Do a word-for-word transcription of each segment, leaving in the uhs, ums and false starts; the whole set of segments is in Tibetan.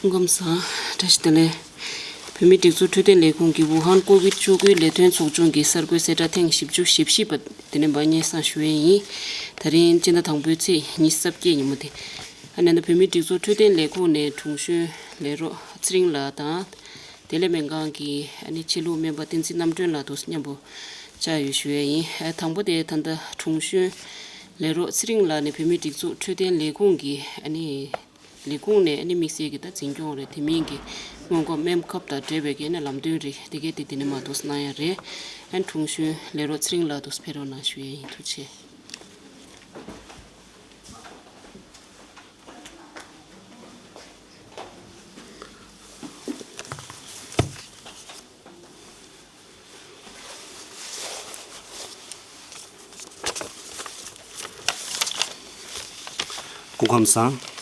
སྐུ་ཁམས་བཟང་། བཀྲ་ཤིས་བདེ་ལེགས། བོད་མིའི་སྒྲིག་འཛུགས་འཕྲོད་བསྟེན་ལས་ཁུངས་ཀྱི་ཝུ་ཧན་ཀོ་ཝིད་བཅུ་དགུའི་ལས་དོན་ཚོགས་ཆུང་གི་གསར་འགོད་གསལ་བསྒྲགས་ཐེངས་བཞི་བཅུ་ཞེ་བཞི་པ་དེ་ནས་མར་སྙན་སེང་ཞུ་ཡས་ཡིན། ད་རིང་སྤྱི་ཟླ་དང་པོའི་ཚེས་ཉི་ཤུ་རྩ་བརྒྱད་ཉིན་མོ་དེ། ཨ་ནི་ད་བོད་མིའི་སྒྲིག་འཛུགས་འཕྲོད་བསྟེན་ལས་ཁུངས་ནས་དྲུང་གཞོན་ལས་རོགས་ཚེ་རིང་ལགས་དང་། བདེ་ལེགས་སྨན་ཁང་གི་ཨ་ནི་ཆེད་ལུགས་སྨན་པ་བསྟན་འཛིན་རྣམ་གྲོལ་ལགས་དང་མཉམ་པོ་བཅར་ཡོད་ཞུ་ཡས་ཡིན། ཨ་དང་པོ་དེ་ད་ལྟ་དྲུང་གཞོན་ལས་རོགས་ཚེ་རིང་ལགས་ནས་བོད་མིའི་སྒྲིག་འཛུགས་འཕྲོད་བསྟེན་ལས་ཁུངས་ཀྱི་ཨ་ནི་ལས་ཁུངས་ནས་ཨ་ནི་དམིགས་བསལ་གྱི་ད་འཛིན་སྐྱོང་རེད། དེ་མིན་གྱི་སྔོན་འགོག་སྨན་ཁབ་དང་འབྲེལ་བའི་གི་ཨ་ནི་ལམ་སྟོན་རིགས་དེ་གས་དེ་དེ་ནས་མར་འདུག་གནང་ཡ་རེད། ཨ་ནི་དྲུང་གཞོན་ལས་རོགས་ཚེ་རིང་ལགས་འདུག་ཕེབས་རོགས་གནང་ཞུ་ཡས་ཡིན། ཐུགས་རྗེ་ཆེ། སྐུ་ཁམས་བཟང་།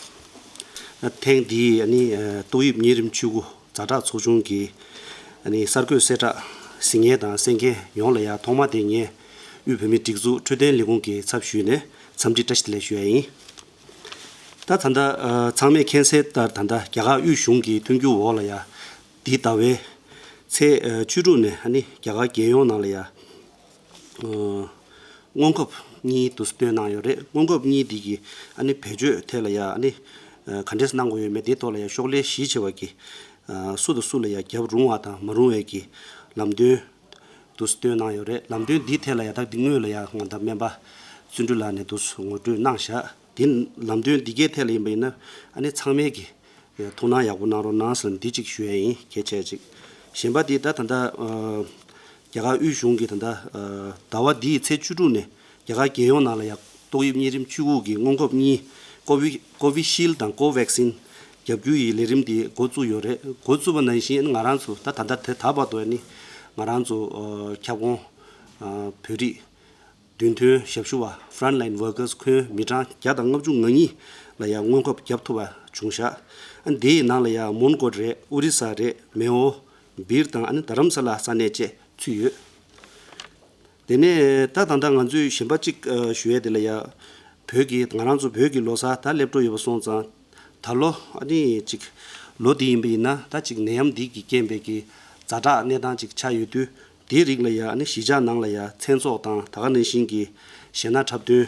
ཐེངས་འདིའི་ཨ་ནི་ཏོག་དབྱིབས་གཉན་རིམས་བཅུ་དགུ་ཛ་དྲག་ཚོགས་ཆུང་གི་ཨ་ནི་གསར་འགོད་གསལ་བསྒྲགས་གཟིགས་མཁན་དང་གསན་མཁན་ཡོངས་ལ་ཡང་ཐོག་མ་དེ་ངས་དབུས་བོད་མིའི་སྒྲིག་འཛུགས་འཕྲོད་བསྟེན་ལས་ཁུངས་ཀྱི་ཚབ་ཞུས་ནས་འཚམས་འདྲི་བཀྲ་ཤིས་བདེ་ལེགས་ཞུ་ཡ་ཡིན། ད་ད་ལྟ་ཚང་མས་མཁྱེན་གསལ་ལྟར་ད་ལྟ་རྒྱ་གར་དབུས་གཞུང་གི་མཐུན་འགྱུར་འོག་ལ་ཡ་འདི་ཟླ་བའི་ཚེས་བཅུ་དྲུག་ནས་ཨ་ནི་རྒྱ་གར་རྒྱལ་ཡོངས་ནང་ལ་ཡ་སྔོན་ཁབ་གཉིས་དུ་བཏོན་གནང་ཡོད་རེད། སྔོན་ཁབ་གཉིས་འདི་གི་ཨ་ནི་བེད་སྤྱོད་ཐད་ལ་ཡ་ཨ་ནི་ག་འདྲས་གནང་དགོས་ཡོད་མེད་དེ་ཐོག་ལ་ཡ་ཤོག་ལྷེ་བཞི་བྱས་པ་གི་སུ་དང་སུ་ལ་ཡ་རྒྱབ་རུང་བ་དང་མ་རུང་བའི་གི་ལམ་སྟོན་དུ་བཏོན་གནང་ཡོད་རེད། ལམ་སྟོན་འདིའི་ཐད་ལ་ཡ་ད་འདི་སྔོན་ལ་ཡ་ང་ད་སྨན་པ་བརྩོན་འགྲུས་ལགས་ནས་དུ་ངོ་སྤྲོད་གནང་བཞག་དེ་ལམ་སྟོན་འདི་གའི་ཐད་ལ་ཡིན་པ་ཡིན་ན་ཨ་ནི་ཚང་མས་ཀྱི་ཐུགས་སྣང་ཡག་པོ་གནང་རོགས་གནང་ཟེར་ནས་འདི་གཅིག་ཞུ་ཡ་ཡིན། གལ་ཆེ་གཅིག་གཞན་པ་འདི་ད་ད་ལྟ་རྒྱ་གར་དབུས་གཞུང་གི་ད་ལྟ་ཟླ་བ་འདིའི་ཚེས་བཅུ་དྲུག་ནས་རྒྱ་གར་རྒྱལ་ཡོངས་ནང་ལ་ཡ་ཏོག་དབྱིབས་གཉན་རིམས་བཅུ་དགུ་གི་སྔོན་འགོག་གཉིས་ཀོ་བི་ཀོ་བི་ཤིལ་དང་ཀོ་ཝེག་སིན་རྒྱབ་སྐྱོར་ཡི་ལས་རིམ་འདི་འགོ་བཙུགས་ཡོད་རེད། འགོ་བཙུགས་པ་ནང་བཞིན་ང་རང་ཚོ་ད་ད་ལྟ་དེ་ད་བར་དུ་ནི་ང་རང་ཚོ་ཁྱབ་ཁོངས་བོད་རིགས་མདུན་ཐོན་ཞབས་ཞུ་བ་Frontline Workers ཁོང་མི་གྲངས་བརྒྱ་དང་ལྔ་བཅུ་ང་གཉིས་ལ་ཡང་སྔོན་ཁབ་བརྒྱབ་ཐུབ་པ་བྱུང་བཞག་འདིའི་ནང་ལ་ཡང་མོན་གྷོ་རེད། ཨོ་རི་ས་རེད། མེའོ། སྦིར་དང་ཨ་ནི་དྷ་རམ་ས་ལ་ས་གནས་བཅས་ཚུད་ཡོད། དེ་ནས་ད་ད་ལྟ་ང་ཚོས་གཞན་པ་གཅིག་ཨ་ཞུ་ཡས་དེ་ལ་ཡ། བོད་ཀྱི་ང་རང་ཚོ་བོད་ཀྱི་ལོ་གསར་ད་སླེབས་འགྲོ་ཡོད་པ་སོང་ཙང་། ད་ལོ་ཨ་ནི་ཅིག་ལོ་འདི་ཡིན་པ་ཡིན་ན་ད་ཅིག་ནད་ཡམས་འདི་གི་རྐྱེན་པས་ཀྱི་ཛ་དྲག་གནས་སྟངས་ཅིག་ཆགས་ཡོད་དུས། དེའི་རིགས་ལ་ཡ་ཨ་ནི་གཞིས་ཆགས་ནང་ལ་ཡ་མཚན་ཚོགས་དང་ད་ག་ནང་བཞིན་གྱི་གཞས་སྣ་འཁྲབ་སྟོན་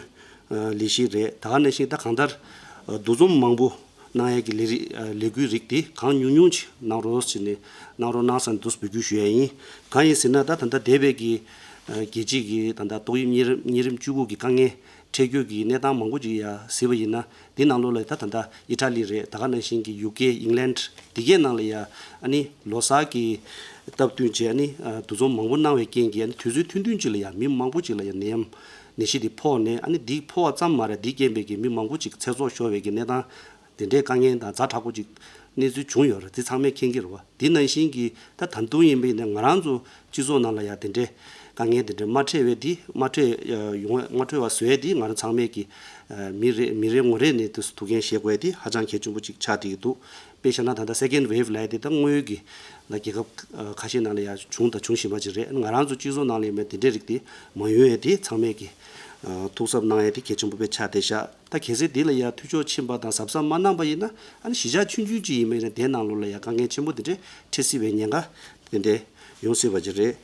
ལས་གཞི་རེད། ད་ག་ནང་བཞིན་ད་གང་ལྟར་འདུ་འཛོམས་མང་པོ་གནང་ཡས་ཀྱི་ལས་རིགས་ལས་འགུལ་རིགས་དེ་གང་ཉུང་ཉུང་ཅིག་གནང་རོགས་ཟེར་ནས་གནང་རོགས་གནང་ཟེར་ནས་འདུག་འབོད་སྐུལ་ཞུ་ཡས་ཡིན། གང་ཡིན་ཟེར་ན་ད་ད་ལྟ་འདས་པའི་གི་རྒྱལ་སྤྱི་གི་ད་ལྟ་ཏོག་དབྱིབས་གཉན་རིམས་གཉན་རིམས་བཅུ་དགུ་གི་དཀའ་ངལ་འཕྲད་རྒྱུ་གི་གནས་སྟངས་མང་པོ་ཅིག་ཡ་གཟིགས་པ་ཡིན་ན་འདི་ནང་ལོགས་ལ་ད་ད་ལྟ་ཨི་ཊ་ལི་རེད། ད་ག་ནང་བཞིན་གྱི་ཡུ་ཀེ་ཨིང་ལན་འདི་གའི་ནང་ལ་ཡ་ཨ་ནི་ལོ་གསར་གྱི་སྟབས་བསྟུན་བྱས་ཨ་ནི་འདུ་འཛོམས་མང་པོ་གནང་བའི་རྐྱེན་གྱིས་ཨ་ནི་དུས་ཚོད་ཐུང་ཐུང་ཅིག་ལ་ཡ་མི་མང་པོ་ཅིག་ལ་ཡ་ནད་ཡམས་ནད་གཞི་འདི་ཕོག་ནས་ཨ་ནི་འདི་ཕོག་པ་ཙམ་མ་རེད། འདི་རྐྱེན་པས་ཀྱི་མི་མང་པོ་ཅིག་ཚེ་སྲོག་ཤོར་བའི་གི་གནས་སྟངས། དེ་འདྲའི་དཀའ་ངལ་དང་ཛ་དྲག་པོ་ཅིག་གནས་ཚུལ་བྱུང་ཡོད་རེད། དེ་ཚང་མས་མཁྱེན་གྱི་རེད་བ། དེ་ནང་བཞིན་གྱི་ད་ད་དུང་ཡིན་པ་ཡིན་ན་ང་རང་ཚོ་སྤྱི་ཚོགས་ནང་ལ་ཡང་དེ་འདྲའི་དཀའ་ངལ་དེ་འདྲ་མ་འཕྲད་པའི་དེ་མ་འཕྲད་ཡོང་མ་འཕྲད་པ་བཟོ་ཡས་དེ་ང་རང་ཚང་མས་ཀྱི་མི་རེ་མི་རེ་ངོ་རེ་ནས་དེ་ཐུགས་འགན་བཞེས་དགོས་ཡས་དེ་ཧ་ཅང་གལ་ཆེན་པོ་ཅིག་ཆགས་བསྡད་ཀྱི་འདུག་དཔེ་བཞག་ན་ད་ལྟ་སེ་ཀེན་ཝེབ་ལབ་ཡས་དེ་ད་དངོས་ཡོད་ཀྱི་ད་རྒྱལ་ཁབ་ཁ་ཤས་ནང་ལ་ཡང་བྱུང་དང་འབྱུང་བཞིན་པ་ཅིག་རེད། ང་རང་ཚོ་སྤྱི་ཚོགས་ནང་ལ་ཡིན་པའི་དེ་འདྲའི་རིགས་དེ་མ་ཡོང་ཡས་དེ་ཚང་མས་ཀྱི་ཐུགས་གཟབ་གནང་ཡས་དེ་གལ་ཆེན་པོ་དཔེ་ཆགས་བསྡད་ཤག་ད་གལ་སྲིད་འདི་ལ་ཡ་འཐུས་ཤོར་ཕྱིན་པ་དང་གཟབ་གཟབ་མ་གནང་པ་ཡིན་ན་ཨ་ནི་གཞིས་ཆགས་ཆུང་ཆུང་ཅིག་ཡིན་པ་ཡིན་ན་དེའི་ནང་ལོགས་ལ་ཡ་དཀའ་ངལ་ཆེན་པོ་དེ་འདྲས་འཕྲད་སྲིད་པའི་ཉེན་ཁ་དེ་འདྲས་ཡོང་སྲིད་པ་ཅིག་རེད།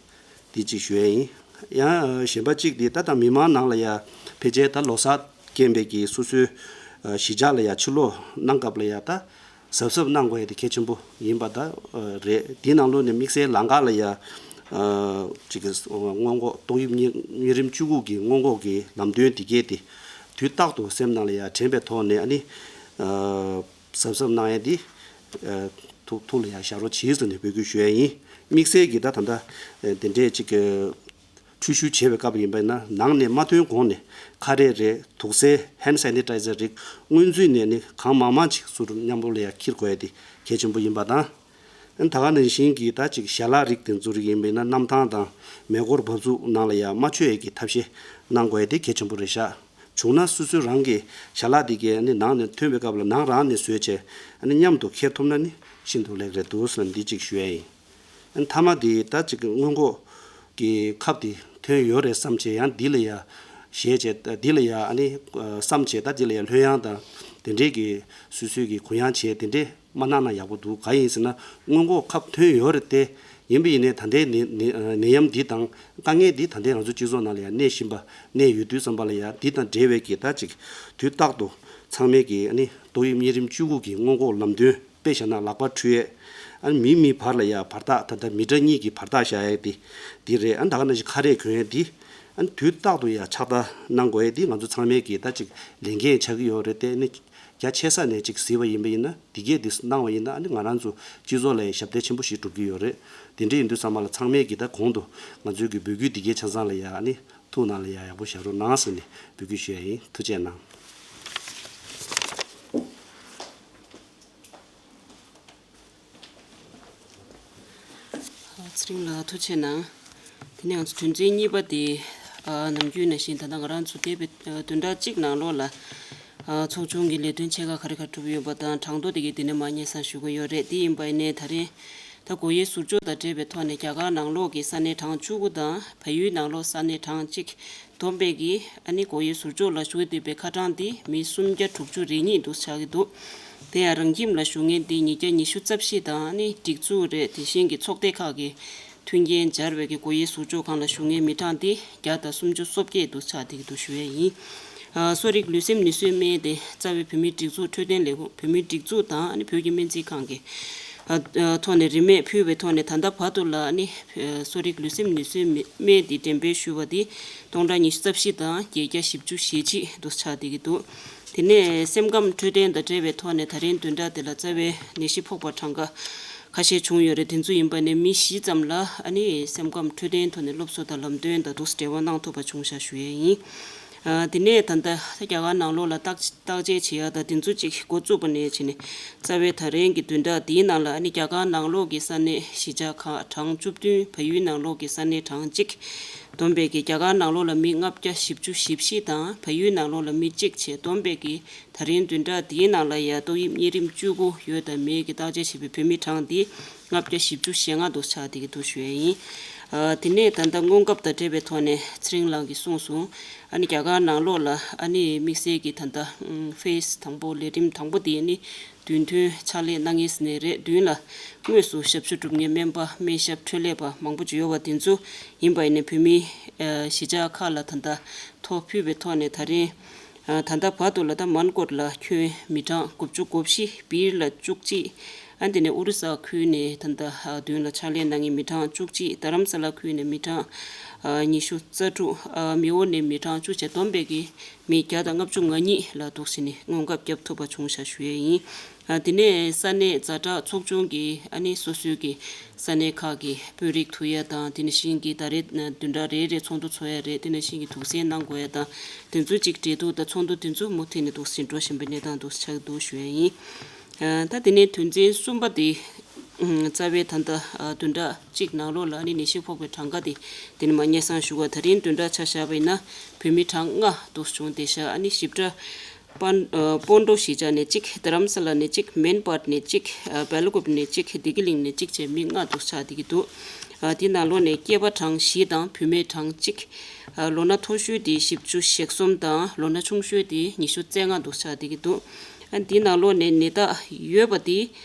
འདི་གཅིག་ཞུ་ཡ་ཡིན། ཡང་གཞན་པ་གཅིག་འདི་ད་ལྟ་མི་མང་ནང་ལ་ཡ་ཕལ་ཆེར་ད་ལོ་གསར་རྐྱེན་པས་ཀྱི་སོ་སོའི་གཞིས་ཆགས་ལ་ཡ་ཕྱིར་ལོག་གནང་སྐབས་ལ་ཡ་ད་གཟབ་གཟབ་གནང་དགོས་ཡ་དེ་གལ་ཆེན་པོ་ཡིན་པ་ད་རེད། འདི་ནང་ལོགས་ནས་དམིགས་བསལ་ལམ་ཁ་ལ་ཡ་ཅིག་གི་སྔོན་འགོག་ཏོག་དབྱིབས་གཉན་རིམས་བཅུ་དགུ་གི་སྔོན་འགོག་གི་ལམ་སྟོན་འདི་གས་དེ་དུས་རྟག་ཏུ་སེམས་ནང་ལ་ཡ་དྲན་པའི་ཐོག་ནས་ཨ་ནི་གཟབ་གཟབ་གནང་ཡ་འདི་ཐུགས་ཐུགས་ལ་ཡ་བཞག་རོགས་གྱིས་ཟེར་ནས་འབོད་སྐུལ་ཞུ་ཡ་ཡིན། དམིགས་བསལ་གྱི་ད་ད་ལྟ་དེ་འདྲས་ཅིག་གི་འཁྲུད་ཞུ་བྱེད་པའི་སྐབས་ཡིན་པ་ཡིན་ན་ནང་ནས་མ་ཐོན་གོང་ནས་ཁ་རས་རེད། དུག་སེལ་ཧེན་ཌི་སེ་ནི་ཊའི་ཛར་རིགས་སྔོན་ཚུད་ནས་ནི་གང་མང་མང་ཅིག་ཟུར་མཉམ་པོ་ལ་ཡ་འཁྱེར་དགོས་ཡ་དེ་གལ་ཆེན་པོ་ཡིན་པ་དང་། ད་ག་ནང་བཞིན་གྱི་ད་ཅིག་ཞལ་ལག་རིགས་དེ་ཚོ་རིགས་ཡིན་པ་ཡིན་ན་གནམ་ཐང་དང་མེ་འཁོར་འབབ་ཚུགས་ནང་ལ་ཡ་མ་མཆོད་ཡ་གི་ཐབས་ཤེས་གནང་དགོས་ཡ་དེ་གལ་ཆེན་པོ་རེད་ཤག་བྱུང་ན་སོ་སོ་རང་གི་ཞལ་ལག་དེ་གས་ནི་ནང་ནས་ཐོན་པའི་སྐབས་ལ་ནང་རང་ནས་བཟོས་བྱས་ནི་མཉམ་དུ་འཁྱེར་ཐུབ་ན་ནི་ཤིན་ཏུ་ལེགས་རེད་འདུག་ཟེར་ནས་འདི་གཅིག་ཞུ་ཡ་ཡིན། མཐའ་མ་དེ་ད་ཅིག་སྔོན་འགོག་གི་ཁབ་དེ་ཐོན་ཡོད་རེད་བསམ་བྱས་ཡང་འདི་ལ་ཡ་བཞེས་བྱས་འདི་ལ་ཡ་ཨ་ནི་བསམ་བྱས་ད་འདི་ལ་ཡ་ལྷོད་ཡངས་དང་དེ་འདྲས་ཀྱི་སོ་སོའི་གི་གུ་ཡངས་བྱས་དེ་འདྲས་ མ་གནང་ན་ཡག་པོ་འདུག་གང་ཡིན་ཟེར་ན་སྔོན་འགོག་ཁབ་ཐོན་ཡོད་རེད་དེ། ཡིན་པ་ཡིན་ནའི་ད་ལྟའི་ནད་ནད་ནད་ཡམས་འདི་དང་དཀའ་ངལ་འདི་ད་ལྟའི་ང་ཚོ་སྤྱི་ཚོགས་ནང་ལ་ཡང་གནས་བཞིན་པ་གནས་ཡོད་དུས་ཙམ་པ་ལ་ཡང་འདི་དང་འབྲེལ་བའི་གི་ད་ཅིག་དུས་རྟག་ཏུ་ཚང་མས་ཀྱི་ཨ་ནི་ཏོག་དབྱིབས་གཉན་རིམས་བཅུ་དགུ་གི་སྔོན་འགོག་ལམ་སྟོན་དཔེ་བཞག་ན་ལག་པ་འཁྲུ་ཡས། ཨ་ནི་མི་མི་བར་ལ་ཡང་བར་ཐག་ད་ལྟ་མི་ཊར་གཉིས་ཀྱི་བར་ཐག་བཞག་ཡས་དེ་འདི་རེད། ཨ་ནི་ད་ག་ནང་བཞིན་ཁ་རས་གོན་ཡས་འདི་ཨ་ནི་དུས་རྟག་ཏུ་ཡང་ཕྱག་བསྟར་གནང་དགོས་ཡས་འདི་ང་ཚོ་ཚང་མས་ཀྱི་ད་ཅིག་ལས་འགན་ཆགས་ཀྱི་ཡོད་རེད་དེ། ཨ་ནི་རྒྱ་ཆེ་ས་ནས་ཅིག་གཟིགས་པ་ཡིན་པ་ཡིན་ན་འདི་གས་འདི་གནང་བ་ཡིན་ན་ཨ་ནི་ང་རང་ཚོ་སྤྱི་ཚོགས་ལ་ཡང་ཞབས་འདེགས་ཆེན་པོ་ཞིག་སྒྲུབ་ཀྱི་ཡོད་རེད། དེ་འདྲ་ཡིན་དུས་ཚང་མ་ལ་ཚང་མས་ཀྱི་ད་གོང་དུ་ང་ཚོའི་གི་འབོད་སྐུལ་འདི་གའི་ཆ་ཚང་ལ་ཡང་ཨ་ནི་ཐུགས་ནང་ལ་ཡང་ཡག་པོ་བཞག་རོགས་གནང་ཟེར་ནས་འབོད་སྐུལ་ཞུ་ཡ་ཡིན། ཐུགས་རྗེ་གནང་། ཚེ་རིང་ལགས་ཐུགས་རྗེ་གནང་། དེ་ནས་ང་ཚོ་དོན་ཚན་གཉིས་པ་དེ་ཨ་ནམ་རྒྱུན་ནང་བཞིན་ད་ལྟ་ང་རང་ཚོ་འདས་པའི་ཨ་བདུན་ཕྲག་གཅིག་ནང་ལོགས་ལ་ཨ་ཚོགས་ཆུང་གི་ལས་དོན་ཆེ་ཁག་ག་རེ་ག་གྲུབ་ཡོད་པ་དང་གྲངས་ཐོ་དེ་གའི་དེ་ནས་མར་སྙན་སེང་ཞུ་གི་ཡོད་རེད། དེ་ཡིན་པ་ཡིན་ནའི་ད་རེས་ད་སྒོ་དབྱེ་ཟུར་འཇོག་དང་འབྲེལ་བའི་ཐོག་ནས་རྒྱ་གར་ནང་ལོགས་ཀྱི་ས་གནས་གྲངས་བཅུ་དགུ་དང་བལ་ཡུལ་ནང་ལོགས་ས་གནས་གྲངས་གཅིག་བསྡོམས་པས་ཀྱི་ཨ་ནི་སྒོ་དབྱེ་ཟུར་འཇོག་ལ་ཞུགས་བསྡད་པའི་ཁ་གྲངས་དེ་མི་སུམ་བརྒྱ་དྲུག་ཅུ་རེ་གཉིས་འདུག་ཆགས་ཀྱི་འདུག་དེ་ཡང་རང་ཁྱིམ་ལ་བཞུགས་མཁན་དེ་ཉིས་བརྒྱ་ཉི་ཤུ་རྩ་བཞི་དང་ཨ་ནི་སྒྲིག་འཛུགས་རེད། དེ་བཞིན་གྱི་ཚོགས་སྡེ་ཁག་གི་མཐུན་རྐྱེན་སྦྱར་བའི་གི་སྒོ་དབྱེ་ཟུར་འཇོག་ཁང་ལ་བཞུགས་མཁན་མི་གྲངས་དེ་བརྒྱ་དང་སུམ་ཅུ་སོ་བརྒྱད་འདུག་ཆགས་བསྡད་ཀྱི་འདུག་ཞུ་ཡས་ཡིན། ཨ་གསོ་རིག་ལུས་སེམས་ནུས་གསོའི་སྨན་དེ་རྩ་བའི་བོད་མིའི་སྒྲིག་འཛུགས་འཕྲོད་བསྟེན་ལས་ཁུངས་བོད་མིའི་སྒྲིག་འཛུགས་དང་ཨ་ནི་བོད་ཀྱི་སྨན་རྩིས་ཁང་གི་ཨ་ཨ་ཐོག་ནས་རིན་མེད་ཕུལ་བའི་ཐོག་ནས་ད་ལྟ་བར་དུ་ལ་ཨ་ནི་ཨ་གསོ་རིག་ལུས་སེམས་ནུས་གསོའི་སྨན་སྨན་དེ་འགྲེམས་སྤེལ་ཞུས་པ་དེ་སྟོང་ཕྲག་ཉི་ཤུ་རྩ་བཞི་དང་བརྒྱད་བརྒྱ་བཞི་བཅུ་ཞེ་གཅིག་འདུག་ཆགས་བསྡད་ཀྱི་འདུག་དེ་ནས་སེམས་ཁམས་འཕྲོད་བསྟེན་དང་འབྲེལ་བའི་ཐོག་ནས་ད་རིང་བདུན་ཕྲག་དེ་ལ་རྩ་བའི་ནད་གཞི་ཕོག་པ་གྲངས་ཀ་ཁ་ཤས་བྱུང་ཡོད་རེད། དེ་ཚོ་ཡིན་པ་ནས་མི་བཞི་ཙམ་ལ་ཨ་ནི་སེམས་ཁམས་འཕྲོད་བསྟེན་ཐོག་ནས་སློབ་གསོ་དང་ལམ་སྟོན་དང་འདུག་འབྲེལ་བ་གནང་ཐུབ་པ་བྱུང་ཤག་ཞུ་ཡས་ཡིན། ཨ་དེ་ནས་ད་ལྟ་རྒྱ་གར་ནང་ལོགས་ལ་བརྟག་བརྟག་དཔྱད་བྱེད་ཡག་དང་དེ་ཚོ་གཅིག་འགོ་བཙུགས་པ་ནས་བྱས་ནས་རྩ་བའི་ད་རིང་གི་བདུན་ཕྲག་འདིའི་ནང་ལ་ཨ་ནི་རྒྱ་གར་ནང་ལོགས་ཀྱི་ས་གནས་གཞིས་ཆགས་ཁག་གྲངས་བཅུ་བདུན། བལ་ཡུལ་ནང་ལོགས་ཀྱི་ས་གནས་གྲངས་གཅིག་བསྡོམས་པས་ཀྱི་རྒྱ་གར་ནང་ལོགས་ལ་མི་ལྔ་བརྒྱ་བཞི་བཅུ་ཞེ་བཞི་དང་བལ་ཡུལ་ནང་ལོགས་ལ་མི་གཅིག་བྱས་བསྡོམས་པས་ཀྱི་ད་རིང་བདུན་ཕྲག་འདིའི་ནང་ལ་ཡ་ཏོག་དབྱིབས་གཉན་རིམས་བཅུ་དགུ་ཡོད་དམ་མེད་ཀྱི་བརྟག་དཔྱད་བྱས་པའི་བོད་མི་གྲངས་འདི་ལྔ་བརྒྱ་བཞི་བཅུ་ཞེ་ལྔ་འདུག་ཆགས་བསྡད་ཀྱི་འདུག་ཞུ་ཡས་ཡིན། ཨ་དེ་ནས་ད་ལྟ་སྔོན་ཁབ་དང་འབྲེལ་བའི་ཐོག་ནས་ཚེ་རིང་ལགས་ཀྱིས་གསུངས་སོང་། ཨ་ནི་རྒྱ་གར་ནང་ལོགས་ལ་ཨ་ནི་དམིགས་བསལ་གྱི་ད་ལྟ་ཕེ་སི་དང་པོ་ལས་རིམ་དང་པོ་དེ་ནི་བདུན་ཐོན་ཕྱག་ལས་གནང་མཁན་ཟེར་ནས་རེད། མདུན་ལ་དངོས་སུ་ཞབས་ཞུ་སྒྲུབ་མཁན་སྨན་པ་སྨན་ཞབས་འཕྲོད་ལས་པ་མང་པོ་ཅིག་ཡོད་པ་དེ་ཚོ་ཡིན་པ་ཡིན་ནའི་བོད་མི་ཨ་གཞིས་ཆགས་ཁག་ལ་ད་ལྟ་ཐོ་ཕུལ་བའི་ཐོག་ནས་ད་རིང་ཨ་ད་ལྟ་བར་དུ་ལ་ད་མན་གོད་ལ་ཁྱོན་མི་གྲངས་དགུ་བཅུ་གོ་བཞི། སྦིར་ལ་བཅུ་གཅིག་ཨ་དེ་ནས་ཨོ་རི་ས་ཁུལ་ནས་ད་ལྟ་ཨ་མདུན་ལ་ཕྱག་ལས་གནང་མཁན་མི་གྲངས་བཅུ་གཅིག་རྡ་རམ་ས་ལ་ཁུལ་ནས་མི་གྲངས་ཨ་ཉི་ཤུ་རྩ་དྲུག་ཨ་མེའོ་ནས་མི་གྲངས་བཅུ་བྱས་བསྡོམས་པས་ཀྱི་མི་བརྒྱ་དང་ལྔ་བཅུ་ང་གཉིས་ལ་འདུག་ཟེར་ནས་སྔོན་ཁབ་བརྒྱབ་ཐུབ་པ་བྱུང་ཤག་ཞུ་ཡས་ཡིན། ཨ་དེ་ནས་ས་གནས་ཛ་དྲག་ཚོགས་ཆུང་གིས་ཨ་ནི་སོ་སོའི་གི་ས་གནས་ཁག་གི་དཔོན་རིགས་ཐུག་ཡ་དང་། དེ་ནང་བཞིན་གྱི་ད་རེས་བདུན་ཕྲག་རེ་རེ་ཚོགས་འདུ་ཚོགས་ཡ་རེད། དེ་ནང་བཞིན་གྱི་དུག་སེལ་གནང་དགོས་ཡ་དང་། དེ་ཚོ་གཅིག་འབྲེལ་གཏུག་དང་ཚོགས་འདུ་དེ་ཚོ་མུ་མཐུད་ནས་འདུག་སེ་འགྲོ་བཞིན་པའི་གནས་སྟངས་འདུག་ཆགས་འདུག་ཞུ་ཡ་ཡིན། ཨ་ད་དེ་ནས་དོན་ཚན་གསུམ་པ་དེ། ཨ་རྩ་བའི་ད་ལྟ་ཨ་བདུན་ཕྲག་གཅིག་ནང་ལོགས་ལ་ཨ་ནི་ནད་གཞི་ཕོག་པའི་གྲངས་ཀ་དེ་དེ་ནས་མར་སྙན་སེང་ཞུ་བ། ད་རིང་བདུན་ཕྲག་ཆ་བཞག་པ་ཡིན་ན་བོད་མི་གྲངས་ལྔ་འདུག་བྱུང་བསྡད་ཤག་ཨ་ནི་ཞིབ་ཕྲ། པན་ཨ་པོན་ཌོ་གཞིས་ཆགས་ནས་གཅིག་རྡ་རམ་ས་ལ་ནས་གཅིག་མན་པཱར་ནས་གཅིག་ཨ་སྦེལ་ཀོབ་ནས་གཅིག་བདེ་སྐྱིད་གླིང་ནས་གཅིག་བཅས་མི་ལྔ་འདུག་ཆགས་བསྡད་ཀྱི་འདུག་ཨ་དེ་ནང་ལོགས་ནས་སྐྱེས་པ་གྲངས་བཞི་དང་བུད་མེད་གྲངས་གཅིག་ཨ་ལོ་ན་མཐོ་ཤོས་དེ་བཞི་བཅུ་ཞེ་གསུམ་དང་ལོ་ན་ཆུང་ཤོས་དེ་ཉི་ཤུ་རྩ་ལྔ་འདུག་ཆགས་བསྡད་ཀྱི་འདུག་ཨ་དེ་ནང་ལོགས་ནས་ནད་རྟགས་ཡོད་པ་དེ་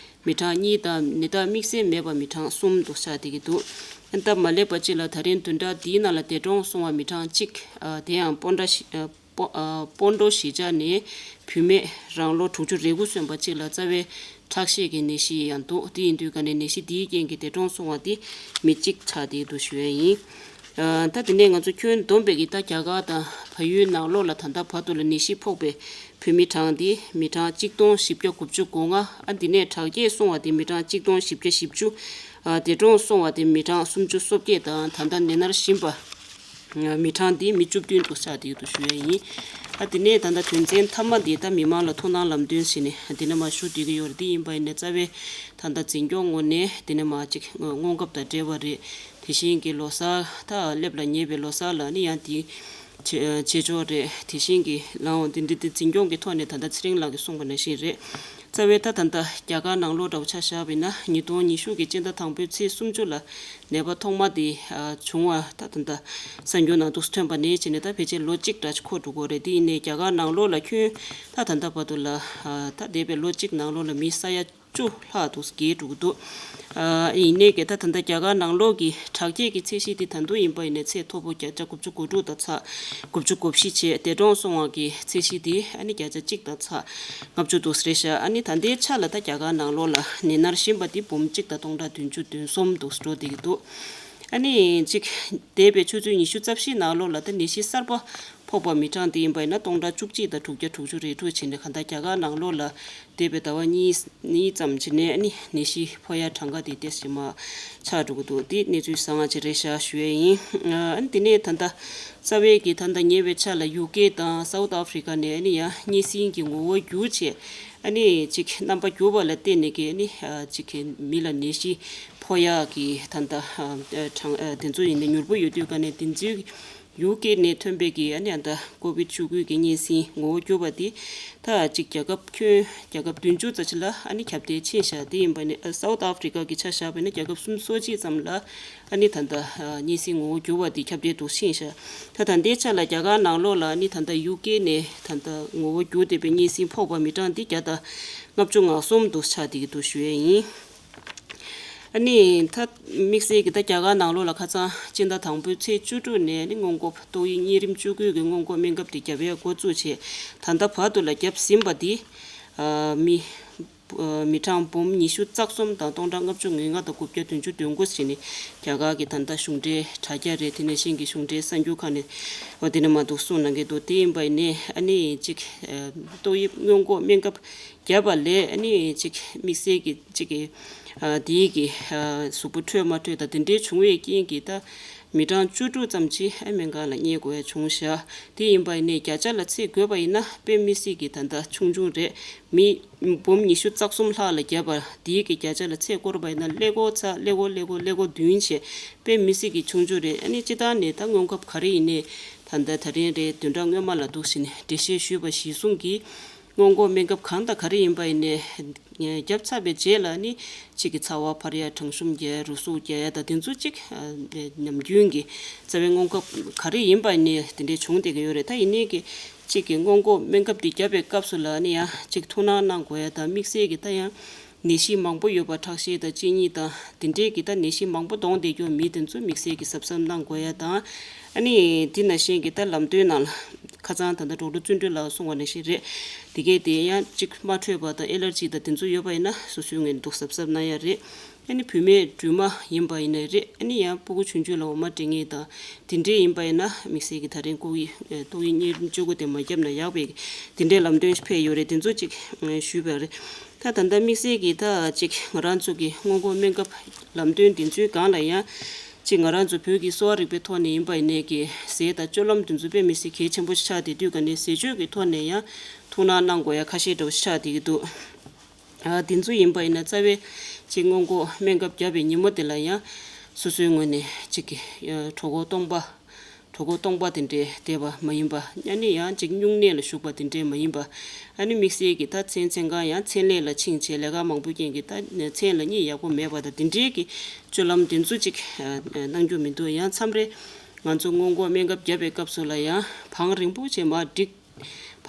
མི་གྲངས་གཉིས་དང་ནད་རྟགས་དམིགས་བསལ་མེད་པ་མི་གྲངས་གསུམ་འདུག་ཆགས་བསྡད་ཀྱི་འདུག་ཨ་སྟབས་མ་ལེགས་པ་གཅིག་ལ་ད་རིང་བདུན་ཕྲག་འདིའི་ནང་ལ་འདས་གྲོངས་སོང་བ་མི་གྲངས་གཅིག་ཨ་དེ་ཡང་པོན་ཌ་ཞི་ཨ། པོ་ཨ་པོན་ཌོ་གཞིས་ཆགས་ནས་བུད་མེད་རང་ལོ་དྲུག་ཅུ་རེ་དགུ་སོན་པ་གཅིག་ལ་རྩ་བའི་ཁྲག་ཤེད་ཀྱི་ནད་གཞི་ཡང་འདུག་དེ་ཡིན་དུས་ག་ནས་ནད་གཞི་འདིའི་རྐྱེན་གྱིས་འདས་གྲོངས་སོང་བ་དེ་མི་གཅིག་ཆགས་བསྡད་འདུག་ཞུ་ཡ་ཡིན། ཨ་ད་དེ་ནས་ང་ཚོ་ཁྱོན་བསྡོམས་པའི་གི་ད་རྒྱ་གར་དང་བལ་ཡུལ་ནང་ལོགས་ལ་ད་ལྟ་བར་དུ་ལ་ནད་གཞི་ཕོག་པའི་བོད་མི་གྲངས་དེ་མི་གྲངས་གཅིག་སྟོང་བཞི་བརྒྱ་དགུ་བཅུ་གོ་ལྔ། ཨ་འདི་ནས་དྲག་སྐྱེད་སོང་བ་དེ་མི་གྲངས་གཅིག་སྟོང་བཞི་བརྒྱ་བཞི་བཅུ། ཨ་འདས་གྲོངས་སོང་བ་དེ་མི་གྲངས་སུམ་ཅུ་སོ་བརྒྱད་དང་ད་ལྟ་ནད་མནར་བཞིན་པ། མི་གྲངས་འདི་མི་བཅུ་བདུན་འདུག་ཆགས་བསྡད་ཡོད་འདུག་ཞུ་ཡ་ཡིན། ཨ་དེ་ནས་ད་ལྟ་དོན་ཚན་མཐའ་མ་འདི་ད་མི་མང་ལ་ཐུགས་སྣང་ལམ་སྟོན་ཟེར་ནས་འདི་ནས་མར་ཞུ་བསྡད་ཀྱི་ཡོད་རེད། འདི་ཡིན་པ་ཡིན་ན་རྩ་བའི་ད་ལྟ་འཛིན་སྐྱོང་ངོས་ནས་འདི་ནས་མར་ཅིག་སྔོན་ཁབ་དང་འབྲེལ་བ་རེད། དེ་བཞིན་གྱི་ལོ་གསར་ད་སླེབས་ལ་ཉེ་བའི་ལོ་གསར་ལ་ནི་ཡང་འདི་བྱེད་བྱེད་ཕྱོགས་རེད། དེ་བཞིན་གྱི་ལའང་འདི་འདི་འདི་འཛིན་སྐྱོང་གི་ཐོག་ནས་ད་ལྟ་ཚེ་རིང་ལགས་ཀྱིས་གསུངས་པ་ནང་བཞིན་རེད། རྩ་བའི་ད་ད་ལྟ་རྒྱ་གར་ནང་ལོགས་འདྲ་བོ་ཆ་བཞག་པ་ཡིན་ན་ཉིས་སྟོང་ཉི་ཤུ་གི་སྤྱི་ཟླ་དང་པོའི་ཚེས་སུམ་ཅུ་ལ་ནད་པ་ཐོག་མ་དེ་བྱུང་བ་ད་ད་ལྟ་གསར་འགྱུར་ནང་དུ་ཐོན་པ་ནས་བྱས་ནས་ད་ཕལ་ཆེར་ལོ་གཅིག་འདྲ་ཅིག་འཁོར་འགྲོ་གི་རེད། དེ་ཡིན་ནའི་རྒྱ་གར་ནང་ལོགས་ལ་ཁྱོན་ད་ད་ལྟ་བར་དུ་ལ་ད་འདས་པའི་ལོ་གཅིག་ནང་ལོགས་ལ་མི་ས་ཡ་ བཅུ་ལྷག་འདུག་བརྒལ་འགྲོ་གི་འདུག་ཨ་ཡིན་ནའི་གི་ད་ད་ལྟ་རྒྱ་གར་ནང་ལོགས་ཀྱི་དྲག་སྐྱེད་ཀྱི་ཚད་གཞི་དེ་ད་དུང་ཡིན་པ་ཡིན་ནའི་ཚད་མཐོ་པོ་བརྒྱ་ཆ་དགུ་བཅུ་གོ་དྲུག་དང་ཚེག་དགུ་བཅུ་གོ་བཞི་བྱས། འདས་གྲོངས་སོང་བ་གི་ཚད་གཞི་དེ་ཨ་ནི་བརྒྱ་ཆ་གཅིག་དང་ཚེག་ལྔ་བཅུ་འདུག་རེད་ཤག་ཨ་ནི་ད་ལྟའི་ཆ་ལ་ད་རྒྱ་གར་ནང་ལོགས་ལ་ནད་མནར་བཞིན་པ་དེ་འབུམ་གཅིག་དང་སྟོང་ཕྲག་བདུན་ཅུ་དོན་གསུམ་འདུག་འགྲོ་བསྡད་ཀྱི་འདུག་ཨ་ནི་གཅིག་འདས་པའི་ཆུ་ཚོད་ཉི་ཤུ་རྩ་བཞིའི་ནང་ལོགས་ལ་ད་ནད་གཞི་གསར་པ་ཕོག་པ་མི་གྲངས་དེ་ཡིན་པ་ཡིན་ན་སྟོང་ཕྲག་བཅུ་གཅིག་དང་དྲུག་བརྒྱ་དྲུག་ཅུ་རེ་དྲུག་བྱས་ནས་གང་ལྟར་རྒྱ་གར་ནང་ལོགས་ལ་འདས་པའི་ཟླ་བ་གཉིས་གཉིས་ཙམ་བྱས་ནས་ཨ་ནི་ནད་གཞི་ཕོག་ཡ་གྲངས་ཀ་དེ་ཏོག་ཙམ་ཆག་འགྲོ་གི་འདུག་དེ་གནས་ཚུལ་བཟང་བ་ཅིག་རེད་ཤག་ཞུ་ཡས་ཡིན། ཨ་ནི་དེ་ནས་ད་ལྟ་རྩ་བའི་གི་ད་ལྟ་ཉེ་བའི་ཆར་ལ་ཡུ་ཀེ་དང་སའུ་ཐི་ཨ་ཧྥི་རི་ཀ་ནས་ཨ་ནི་ཡང་གཉན་སྲིན་གྱི་ངོ་བོ་འགྱུར་བྱས་ཨ་ནི་གཅིག་རྣམ་པ་འགྱུར་བ་ལ་བརྟེན་ནས་གི་ཨ་ནི་གཅིག་གི་མི་ལ་ནད་གཞི་ཕོག་ཡག་གི་ད་ལྟ་གྲངས་དེ་ཚོ་ཡིན་ནའི་མྱུར་པོ་ཡོད་དུས་ཀ་ནས་དེ་ཚོའི་ཡུ་ཀེ་ནས་ཐོན་པའི་གི་ཨ་ནི་ཨ་ད་ཀོ་བིད་བཅུ་དགུ་གི་གཉན་སྲིན་ངོ་བོ་འགྱུར་བ་དེ་ད་གཅིག་རྒྱལ་ཁབ་ཁྱོན་རྒྱལ་ཁབ་བདུན་ཅུ་ཙམ་ཞིག་ལ་ཨ་ནི་ཁྱབ་གདལ་ཕྱིན་ཤག་དེ་ཡིན་པ་ནི་ཨ་སའུ་ཐི་ཨ་ཧྥི་རི་ཀ་གི་ཆ་བཞག་པ་ཡིན་ན་རྒྱལ་ཁབ་སུམ་ཅུ་སོ་གཅིག་ཙམ་ལ་ཨ་ནི་ད་ལྟ་གཉན་སྲིན་ངོ་བོ་འགྱུར་བ་དེ་ཁྱབ་གདལ་འདུག་ཕྱིན་ཤག་ད་ད་ལྟའི་ཆ་ལ་རྒྱ་གར་ནང་ལོགས་ལ་ཨ་ནི་ད་ལྟ་ཡུ་ཀེ་ནས་ད་ལྟ་ངོ་བོ་འགྱུར་བསྡད་པའི་གཉན་སྲིན་ཕོག་པ་མི་གྲངས་དེ་བརྒྱ་དང་ལྔ་བཅུ་ང་གསུམ་འདུག་ཆགས་བསྡད་ཀྱི་འདུག་ཞུ་ཡས་ཡིན། ཨ་ནི་ད་དམིགས་བསལ་གྱི་ད་རྒྱ་གར་ནང་ལོགས་ལ་ཁ་སང་སྤྱི་ཟླ་དང་པོའི་ཚེས་བཅུ་དྲུག་ནས་ཨ་ནི་སྔོན་འགོག་ཏོག་དབྱིབས་གཉན་རིམས་བཅུ་དགུ་གི་སྔོན་འགོག་སྨན་ཁབ་དེ་བརྒྱབ་ཡ་འགོ་བཙུགས་བྱས་ད་ལྟ་བར་དུ་ལ་བརྒྱབ་ཟིན་པ་དེ་ཨ་མི་ཨ་མི་གྲངས་འབུམ་ཉི་ཤུ་རྩ་གསུམ་དང་སྟོང་ཕྲག་ལྔ་བཅུ་ང་ལྔ་དང་དགུ་བརྒྱ་བདུན་ཅུ་དོན་དགུ་ཟིན་ནས་རྒྱ་གར་གྱི་ད་ལྟ་གཞུང་འབྲེལ་དྲ་རྒྱ་རེད། དེ་ནང་བཞིན་གྱི་གཞུང་འབྲེལ་གསར་འགྱུར་ཁག་ནས་འོ་དེ་ནས་མ་འདུག་གསུངས་གནང་གི་འདུག་དེ་ཡིན་པ་ཡིན་ནའི་ཨ་ནི་གཅིག་ཏོག་དབྱིབས་སྔོན་འགོག་སྨན་ཁབ་བརྒྱབ་པ་ལས་ཨ་ནི་གཅིག་དམིགས་བསལ་གྱི་གཅིག་གི་ཨ་དེའི་གི་ཨ་གཟུགས་པོ་འཕྲོད་མ་འཕྲོད་དང་དེ་འདྲའི་བྱུང་བའི་རྐྱེན་གྱིས་ད་མི་གྲངས་བཅུ་དྲུག་ཙམ་ཅིག་ཨ་སྨན་ཁང་ལ་གཉེར་དགོས་ཡ་བྱུང་ཤག་དེ་ཡིན་པ་ཡིན་ནའི་བརྒྱ་ཆ་ལ་ཚད་དགོས་པ་ཡིན་ན་དཔེ་མི་སྲིད་ཀྱི་ད་ལྟ་ཆུང་ཆུང་རེད། མི་འབུམ་ཉི་ཤུ་རྩ་གསུམ་ལྷག་ལ་བརྒྱབ་པ་དེའི་གི་བརྒྱ་ཆ་ལ་ཚད་བསྐོར་བ་ཡིན་ན་ཀླད་ཀོར་ཚ་ཀླད་ཀོར་ཀླད་ཀོར་ཀླད་ཀོར་བདུན་བྱས་དཔེ་མི་སྲིད་ཀྱི་ཆུང་ཆུང་རེད། ཨ་ནི་སྤྱི་བཏང་ནས་ད་སྔོན་ཁབ་ག་རེ་ཡིན་ནའི་ད་ལྟ་ད་རིང་རེད་བདུན་ཕྲག་སྔོན་མ་ལ་འདུག་ཟིན་འགྲེལ་བཤད་ཞུས་པ་གཞིར་བཟུང་གིས་སྔོན་འགོག་སྨན་ཁབ་གང་དང་ག་རེ་ཡིན་པ་ཡིན་ནའི་བརྒྱབ་ཚར་བའི་རྗེས་ལ་ནི་གཅིག་གི་ཚ་བ་འཕར་ཡ་གྲང་ཤུམ་རྒྱག་ཡ་རུས་ཟུག་རྒྱག་ཡ་དང་དེ་ཚོ་གཅིག་ཉམས་རྒྱུན་གྱི་རྩ་བའི་སྔོན་ཁབ་ག་རེ་ཡིན་པ་ནི་དེ་འདྲའི་བྱུང་བསྡད་ཀྱི་ཡོད་རེད། ད་ཡིན་ནའི་གི་གཅིག་གི་སྔོན་འགོག་སྨན་ཁབ་དེ་བརྒྱབ་པའི་སྐབས་སུ་ལ་ནི་ཡང་གཅིག་ཐུགས་སྣང་གནང་དགོས་ཡ་དང་དམིགས་བསལ་གྱི་ད་ཡང་ནད་གཞི་མང་པོ་ཡོད་པ་ཁྲག་ཤེད་དང་གཅིན་སྙི་དང་དེ་འདྲའི་གི་ད་ནད་གཞི་མང་པོ་གདོང་བསྡད་རྒྱུ་མི་དེ་ཚོ་དམིགས་བསལ་གྱི་གཟབ་གཟབ་གནང་དགོས་ཡ་དང་ཨ་ནི་དེ་ནང་བཞིན་གྱི་ད་ལམ་སྟོན་ནང་ལ་ཁ་སང་ད་ལྟ་ཌོག་ཊར་བརྩོན་འགྲུས་ལགས་གསུངས་པ་ནང་བཞིན་རེད། དེ་གས་དེ་ཡང་གཅིག་མ་འཕྲོད་པ་དང་ཨེ་ལར་ཇི་དང་དེ་ཚོ་ཡོད་པ་ཡིན་ན་སོ་སོའི་ངོས་ནས་འདུག་གཟབ་གཟབ་གནང་ཡ་རེད། ཨ་ནི་བུད་མེད་སྦྲུམ་མ་ཡིན་པ་ཡིན་ནའི་རེད། ཨ་ནི་ཡང་སྤུ་གུ་ཆུང་ཆུང་ལ་འོ་མ་སྤྲད་མཁན་དང་དེ་འདྲས་ཡིན་པ་ཡིན་ན་དམིགས་བསལ་གྱི་ད་རིང་ལྐོག་དབྱེ་ཏོག་དབྱིབས་གཉན་རིམས་བཅུ་དགུ་དེ་མ་བརྒྱབ་ན་ཡག་པའི་དེ་འདྲས་ལམ་སྟོན་ཕེབས་ཡོད་རེད། དེ་ཚོ་གཅིག་ཞུས་པ་རེད། ད་ད་ལྟ་དམིགས་བསལ་གྱི་ད་གཅིག་ང་རང་ཚོ་གི་སྔོན་འགོག་སྨན་ཁབ་ལམ་སྟོན་དེ་ཚོའི་སྒང་ལ་ཡང་གཅིག་ང་རང་ཚོ་བོད་ཀྱི་གསོ་བ་རིག་པའི་ཐོག་ནས་ཡིན་པ་ཡིན་ནའི་གི་ཟས་དང་སྤྱོད་ལམ་དེ་ཚོ་དཔེ་མི་སྲིད་གལ་ཆེན་པོ་ཆགས་བསྡད་དུས་ཀ་ནས་ཟས་སྤྱོད་ཀྱི་ཐོག་ནས་ཡང་ཐུགས་སྣང་གནང་དགོས་ཡ་ཁ་ཤས་འདྲ་བོ་ཆགས་བསྡད་ཀྱི་འདུག་ཨ་དེ་ཚོ་ཡིན་པ་ཡིན་ན་རྩ་བའི་གཅིག་སྔོན་འགོག་སྨན་ཁབ་བརྒྱབ་པའི་ཉིན་མོ་དེ་ལ་ཡང་སོ་སོའི་ངོས་ནས་གཅིག་གི་གྲོད་ཁོག་སྟོང་པ་གྲོད་ཁོག་སྟོང་པ་དེ་འདྲའི་བསྡད་པ་མ་ཡིན་པ། ཨ་ནི་ཡང་གཅིག་སྨྱུང་གནས་ལ་ཞུགས་པ་དེ་འདྲའི་མ་ཡིན་པ། ཨ་ནི་དམིགས་བསལ་གྱི་ད་མཚན་མཚན་གང་ཡང་མཚན་ལས་ལ་ཕྱིན་བྱས་ལས་ཀ་མང་པོའི་རྐྱེན་གྱིས་ད་མཚན་ལ་གཉིད་ཡག་པོ་མེད་པ་དང་དེ་འདྲའི་གི་སྤྱོད་ལམ་དེ་ཚོ་གཅིག་གནང་རྒྱུ་མི་འདུག་ཡང་མཚམས་རེ་ང་ཚོ་སྔོན་འགོག་སྨན་ཁབ་བརྒྱབ་པའི་སྐབས་སུ་ལ་ཡང་བང་རིང་པོ་བྱས་མར་བསྒྲིགས།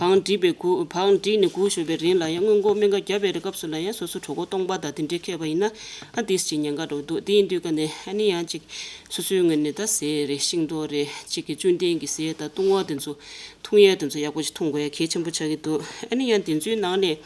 བང་སྒྲིག་པའི་སྒུག་བང་སྒྲིག་ནས་སྒུག་བཞུགས་པའི་རིང་ལ་ཡང་སྔོན་འགོག་སྨན་ཁབ་བརྒྱབ་པའི་སྐབས་སུ་ལ་ཡང་སོ་སོ་གྲོད་ཁོག་སྟོང་པ་དང་དེ་འདྲའི་འཁེལ་བ་ཡིན་ན་ཨ་ཏིས་ཅིག་ཉེན་ཁ་འགྲོ་འདུག་དེ་ཡིན་དུས་ཀ་ནས་ཨ་ནི་ཡང་ཅིག་སོ་སོའི་ངོས་ནས་ད་ཟས་རེད་ཤིང་ཏོག་རེད་གཅིག་གི་བཅུད་ལྡན་གྱི་ཟས་དང་བཏུང་བ་དེ་ཚོ་འཐུང་ཡས་དེ་ཚོ་ཡག་པོ་ཅིག་འཐུང་དགོས་ཡ་གལ་ཆེན་པོ་ཆགས་ཀྱི་འདུག་ཨ་ནི་ཡང་དེ་ཚོའི་ནང་ནས་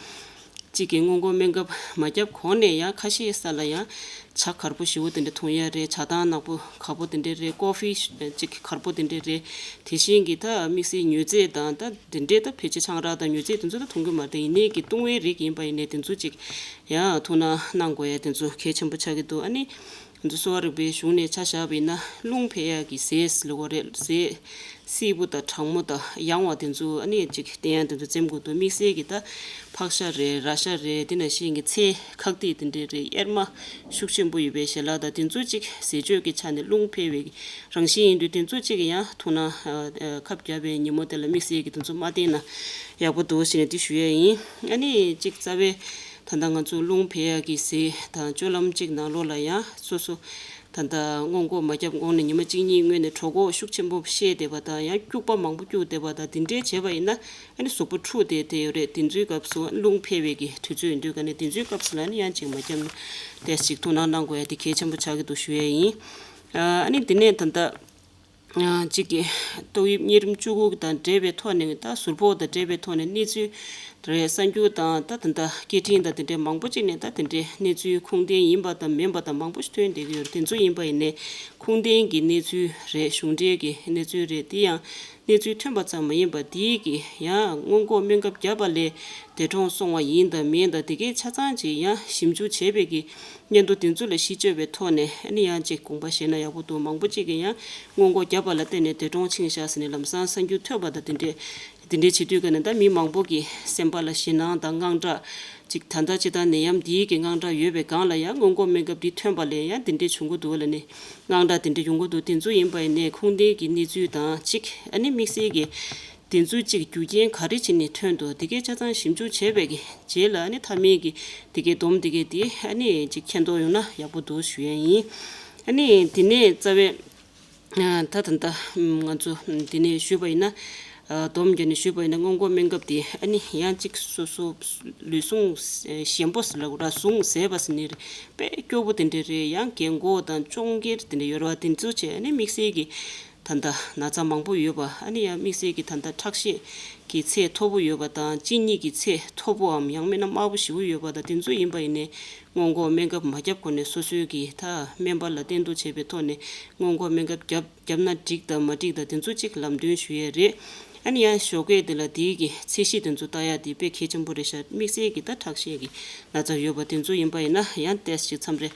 གཅིག་གི་སྔོན་འགོག་སྨན་ཁབ་མ་བརྒྱབ་གོང་ནས་ཡང་ཁ་ཤས་ས་ལ་ཡང་ཇ་དཀར་པོ་ཞེ་པོ་དེ་འདྲ་འཐུང་ཡ་རེད། ཇ་ཐང་ནག་པོ་དཀར་པོ་དེ་འདྲ་རེད། ཀོ་ཧྥི་ཅིག་དཀར་པོ་དེ་འདྲ་རེད། དེ་བཞིན་གྱི་ད་དམིགས་བསལ་མྱོས་རྫས་དང་ད་དེ་འདྲའི་ད་ཕལ་ཆེར་ཆང་རག་དང་མྱོས་རྫས་དེ་ཚོ་ད་འཐུང་གི་མ་རེད། ཡིན་ནའི་གི་བཏུང་བའི་རིགས་ཡིན་པ་ཡིན་ནའི་དེ་ཚོ་ཅིག་ཡང་ཐུགས་སྣང་གནང་དགོས་ཡ་དེ་ཚོ་གལ་ཆེན་པོ་ཆགས་ཀྱི་འདུག་ཨ་ནི་ང་ཚོ་གསོ་བ་རིག་པའི་གཞུང་ནས་ཆ་བཞག་པ་ཡིན་ན་རླུང་འཕེལ་ཡ་གི་ཟས་ལ་གོ་རེད། ཟས་བསིལ་པོ་དང་གྲང་མོ་དང་ཡང་བ་དེ་ཚོ་ཨ་ནི་ཅིག་བསྟེན་ཡ་དེ་ཚོ་འཛེམ་དགོས་འདུག་དམིགས་བསལ་གྱི་ད་ཕག་ཤ་རེད། ར་ཤ་རེད། དེ་ནང་བཞིན་གྱི་ཚལ་ཁག་ཏིག་དེ་འདྲས་རེད། གཡེར་མ་ཤུགས་ཆེན་པོ་ཡོད་པའི་ཞལ་ལག་དང་དེ་ཚོ་ཅིག་ཟས་སྤྱོད་ཀྱི་ཆ་ནས་རླུང་འཕེལ་བའི་རང་བཞིན་ཡིན་དུས་དེ་ཚོ་ཅིག་ཡང་ཐུགས་སྣང་ཁབ་བརྒྱབ་པའི་ཉིན་མོ་དེ་ལ་དམིགས་བསལ་གྱི་དེ་ཚོ་མ་བསྟེན་ན་ཡག་པོ་འདུག་ཟེར་ནས་དེ་ཞུ་ཡ་ཡིན། ཨ་ནི་ཅིག་རྩ་བའི་ད་ལྟ་ང་ཚོ་རླུང་འཕེལ་ཡག་གི་ཟས་དང་སྤྱོད་ལམ་ཅིག་ནང་ལོགས་ལ་ཡང་སོ་སོ་ ད་ལྟ་སྔོན་འགོག་མ་བརྒྱབ་གོང་ནས་ཉི་མ་གཅིག་གཉིས་སྔོན་ནས་གྲོད་ཁོག་ཤུགས་ཆེན་པོ་བཤལ་བསྡད་པ་དང་། ཡང་སྐྱུག་པ་མང་པོ་སྐྱུག་བསྡད་པ་དང་། དེ་འདྲའི་བྱས་པ་ཡིན་ན་ཨ་ནི་གཟུགས་པོ་འཁྲུགས་བསྡད་བསྡད་ཡོད་རེད། དེ་ཚོའི་སྐབས་སུ་རླུང་འཕེལ་བའི་གི་དུས་ཚོད་ཡིན་དུས་ག་ནས། དེ་ཚོའི་སྐབས་སུ་ལ་ཨ་ནི་ཡང་ཅིག་མ་བརྒྱབ་ན་ཏོག་ཙམ་ཅིག་ཐུགས་སྣང་གནང་དགོས་ཡ་དེ་གལ་ཆེན་པོ་ཆགས་ཀྱི་འདུག་ཞུ་ཡ་ཡིན། ཨ་ནི་དེ་ནས་ད་ལྟ་གཅིག་གི་ཏོག་དབྱིབས་གཉན་རིམས་བཅུ་དགུ་དང་འབྲེལ་བའི་ཐོག་ནས། ད་ཟུར་ཕོགས་དང་འབྲེལ་བའི་ཐོག་ནས་གནས་ཚུལ་རེད། གསར་འགྱུར་དང་ད་དེ་འདྲ་སྐད་འཕྲིན་དང་དེ་འདྲའི་མང་པོ་ཅིག་ནས་ད་དེ་འདྲའི་གནས་ཚུལ་ཁུངས་ལྡན་ཡིན་པ་དང་མིན་པ་དང་མང་པོ་ཞིག་ཐོན་བསྡད་ཀྱི་ཡོད་རེད། དེ་ཚོ་ཡིན་པ་ཡིན་ནའི་ཁུངས་ལྡན་གྱི་གནས་ཚུལ་རེད། གཞུང་འབྲེལ་གྱི་གནས་ཚུལ་རེད། དེ་ཡང་གནས་ཚུལ་ཐོན་པ་ཙམ་མ་ཡིན་པ། དེའི་གི་ཡང་སྔོན་འགོག་སྨན་ཁབ་བརྒྱབ་པ་ལས་འདས་གྲོངས་སོང་བ་ཡིན་དང་མིན་དང་། དེ་གའི་ཆ་ཚང་ཅིག་ཡང་ཞིབ་འཇུག་བྱས་པའི་གི་སྙན་ཐོ་དེ་ཚོ་ལ་གཞི་བཅོལ་བའི་ཐོག་ནས་ཨ་ནི་ཡང་ཅིག་དགོངས་པ་བཞེས་ན་ཡག་པོ་འདུག་མང་པོ་ཅིག་གིས་ཡང་སྔོན་འགོག་བརྒྱབ་པ་ལ་བརྟེན་ནས་འདས་གྲོངས་ཕྱིན་ཤག་ཟེར་ནས་ལམ་སང་གསར་འགྱུར་ཐོན་པ་དང་། དེ་འདྲས་དེ་འདྲས་བྱེད་དུས་ག་ནས་ད་མི་མང་པོ་གི་སེམས་པ་ལ་ཞེད་སྣང་དང་དངངས་སྐྲག་ཅིག་ད་ལྟ་སྤྱིར་བཏང་ནད་ཡམས་འདིའི་གི་དངངས་སྐྲག་ཡོད་པའི་སྒང་ལ་ཡང་སྔོན་འགོག་སྨན་ཁབ་འདི་ཐོན་པ་ལས་ཡང་འདི་འདྲས་བྱུང་གི་འདུག་ལབ་ནས་དངངས་སྐྲག་དེ་འདྲས་ཡོང་གི་འདུག་དེ་ཚོ་ཡིན་པ་ཡིན་ནའི་ཁུངས་ལྡན་གྱི་གནས་ཚུལ་དང་གཅིག་ཨ་ནི་དམིགས་བསལ་གྱི་དེ་ཚོའི་གཅིག་རྒྱུ་རྐྱེན་ག་རེ་བྱས་ནས་ཐོན་འདུག་དེ་གའི་ཆ་ཚང་ཞིབ་འཇུག་བྱས་པའི་གི་རྗེས་ལ་ཨ་ནི་མཐའ་མའི་གི་དེ་གའི་སྡོམ་དེ་གའི་དེ་ཨ་ནི་གཅིག་མཁྱེན་རྟོགས་ཡོང་ན་ཡག་པོ་འདུག་ཞུ་ཡ་ཡིན། ཨ་ནི་དེ་ནས་རྩ་བའི་ཨ་ད་ད་ལྟ་ང་ཚོ་དེ་ནས་ཞུས་པ་ཡིན་ན། ཨ་སྡོམ་བརྒྱབ་ནས་ཞུས་པ་ཡིན་ན། སྔོན་འགོག་སྨན་ཁབ་དེ་ཨ་ནི་ཡང་གཅིག་སོ་སོ་ལུས་ཟུངས་ཞན་པོ་ཟེར་ལབ་དགོས་ར། ཟུངས་ཟད་པ་ཟེར་ནི་རེད། དཔེ་སྐྱོ་པོ་དེ་འདྲ་རེད། ཡང་རྒན་གོག་དང་གཅོང་ཁེར་དེ་འདྲ་ཡོད་རེད་བ། དེ་ཚོ་བྱས་ཨ་ནི་དམིགས་བསལ་གྱི་ད་ལྟ་ན་ཚ་མང་པོ་ཡོད་པ། ཨ་ནི་ཡང་དམིགས་བསལ་གྱི་ད་ལྟ་ཁྲག་ཤེད་ཀྱི་ཚད་མཐོ་པོ་ཡོད་པ་དང་། གཅིན་སྙི་གི་ཚད་མཐོ་པོའམ་ཡང་མིན་ན་དམར་པོ་ཞེ་པོ་ཡོད་པ་དང་། དེ་ཚོ་ཡིན་པ་ཡིན་ནའི་སྔོན་འགོག་སྨན་ཁབ་མ་བརྒྱབ་གོང་ནས་སོ་སོའི་གི་ད་སྨན་པ་ལ་བསྟེན་གཏུག་བྱས་པའི་ཐོག་ནས་སྔོན་འགོག་སྨན་ཁབ་བརྒྱབ་བརྒྱབ་ན་འགྲིག་དང་མ་འགྲིག་དང་དེ་ཚོ་གཅིག་ལམ་སྟོན་ཞུ་ཡས་རེད། ཨ་ནི་ཡང་ཞོགས་ཀས་དེ་ལ་དེའི་གི་ཚད་གཞི་དེ་ཚོ་ལྟ་ཡ་དེ་དཔེ་གལ་ཆེན་པོ་རེད་ཤག་དམིགས་བསལ་གྱི་ད་ཁྲག་ཤེད་ཀྱི་ན་ཚ་ཡོད་པ་དེ་ཚོ་ཡིན་པ་ཡིན་ན་ཡང་ཏོག་ཙམ་ཅིག་མཚམས་རེ་